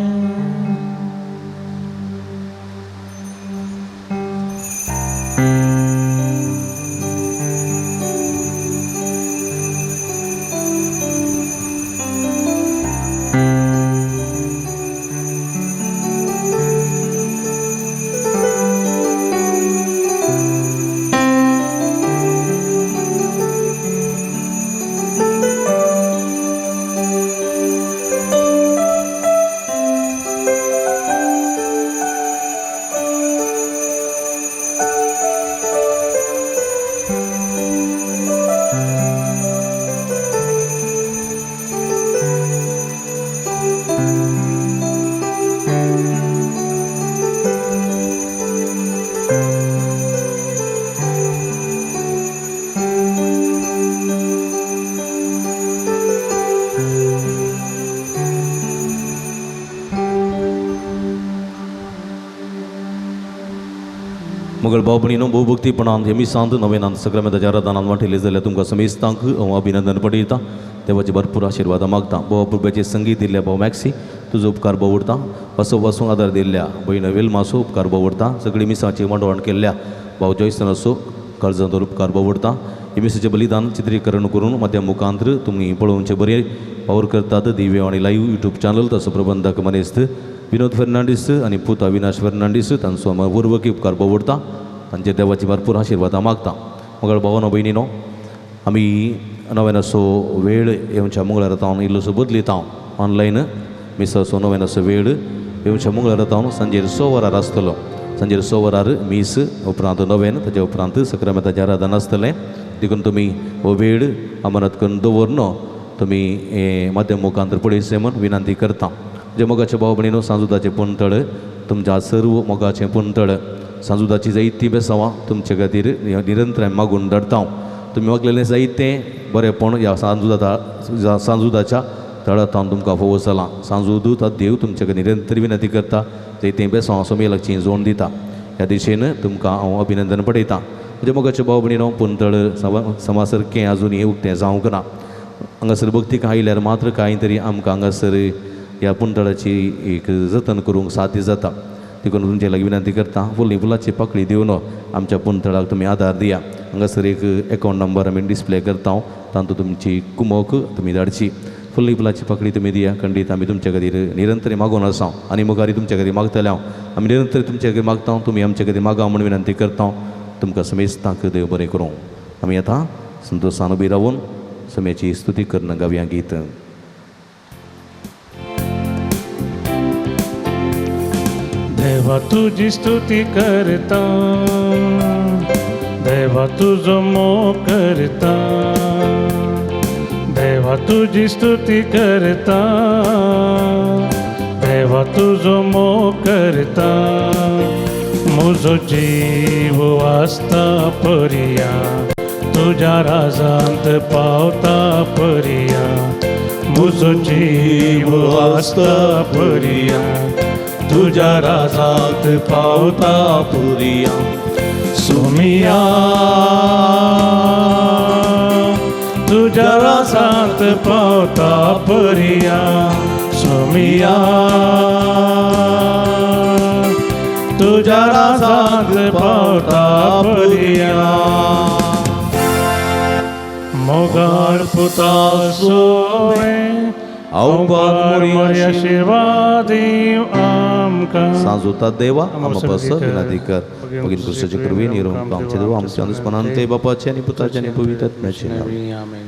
मगळ भाव भयणीनो भोवभक्तीपणान हे मिसांत नवेनान सक्रामेंताच्या आराधनान वांटेले जाल्यार तुमकां समेस्तांक हांव अभिनंदन पडयता। देवाचे भरपूर आशिर्वादां मागता। भाव पुरब्याचें संगीत दिल्ल्या भाव मॅक्सी तुजो उपकार बोवडता। असो वसूंक आदार दिल्ल्या भयण वेलमासो उपकार बोवडता। सगळी मिसाची मांडवण केल्ल्या भाव जॉयसनाचो काळजांत उपकार बोवडता। हे मिसाचें बलिदान चित्रीकरण करून माध्यम मुखांत्र तुमी पळोवचें बरें वावर करतात दिव्य आनी लायव्ह युट्यूब चॅनल तसो प्रबंधक मनेस्त विनोद फेर्नांडीस आनी पूत अविनाश फेर्नांडीस तांचो पूर्वकी उपकार बोवडता। तांचे देवाची भरपूर आशिर्वादां मागता। मगळ भावानो भयणीनो आमी नव्यानाचो वेळ येवच्या मंगळारा तावन इल्लोसो बदलिता। ऑनलायन मिसाचो नव्यानाचो वेळ येवच्या मंगळारा तावन सांजेर 6 वरार आसतलो। सांजेर 6 वरार मीस उपरांत नवेन ताच्या उपरांत सक्रामेंताचें आराधन आसतलें। देखून तुमी हो वेळ अमानत करून दवरनो तुमी हे माध्यम मुखांतर पळयचें म्हूण विनंती करता. जे मोगाचे भाव भयणीनो, सांजुदाचें पुंतळ तुमच्या सर्व मोगाचें पुंतळ सांजुदाची जायतीं बेसांवां तुमचे खातीर निरंतर मागून धाडटा. तुमी मागलेलें जायतें बरेंपण ह्या सांजुदाच्या तळांत तुमकां फोव जालां. सांजुदू देव तुमचे कडेन निरंतर विनंती करता, जायतें बेसांवां सोमेलाची जोण दिता. ह्या दिशेन तुमकां हांव अभिनंदन पडयतां. म्हज्या मोगाचे भाव भयणीनो, पुंतळ समासारकें आजुनूय उक्तें जावंक ना. हांगासर भक्तीक आयल्यार मात्र कांय तरी आमकां हांगासर ह्या पुंतळाची एक जतन करूंक साध्य जाता. देखून तुमचे लागीं विनंती करता, फुली फुलाची पाकळी दिवन आमच्या पुंतळाक तुमी आदार दिया. हांगासर एक एकावंट नंबर आमी डिस्प्ले करता, तातूंत तुमची कुमोक तुमी धाडची. फुली फुलाची पाकळी तुमी दिया. खंडीत आमी तुमच्या खातीर निरंतर मागून आसा आनी मुखार तुमच्या खातीर मागतले हांव. आमी निरंतर तुमच्या खातीर मागता, तुमी आमच्या खातीर मागा म्हूण विनंती करता. तुमकां समेस्तांक देव बरें करूं. आमी आतां संतोशान उबी रावून सम्याची स्तुती करून गावया गीत. देवा तुजी स्तुती करता, देवा तुजो मोग करता, देवा तुजी स्तुती करता, देवा तुजो मोग करता. म्हजो जीव वाचता परिया, तुज्या राजांत पावता परिया. म्हजो जीव वाचता परिया, तुज्या राजांत पावता पुरिया. सुमिया तुज्या राजांत पावता परिया. सुमिया तुज्या राजांत पावता परिया. मोगाळ पुता सोवे अवपार मोरी आशिर्वाद दीव आमकां. सांजुता देवा आमकां पासत विनंती कर. भगिनी क्रिस्ताचे कृपेन निरोप आमचे देवा आमच्या अनुस्मरणान ते बापाचे आनी पुताचे आनी पवित्र आत्म्याचे नांव. आमेन.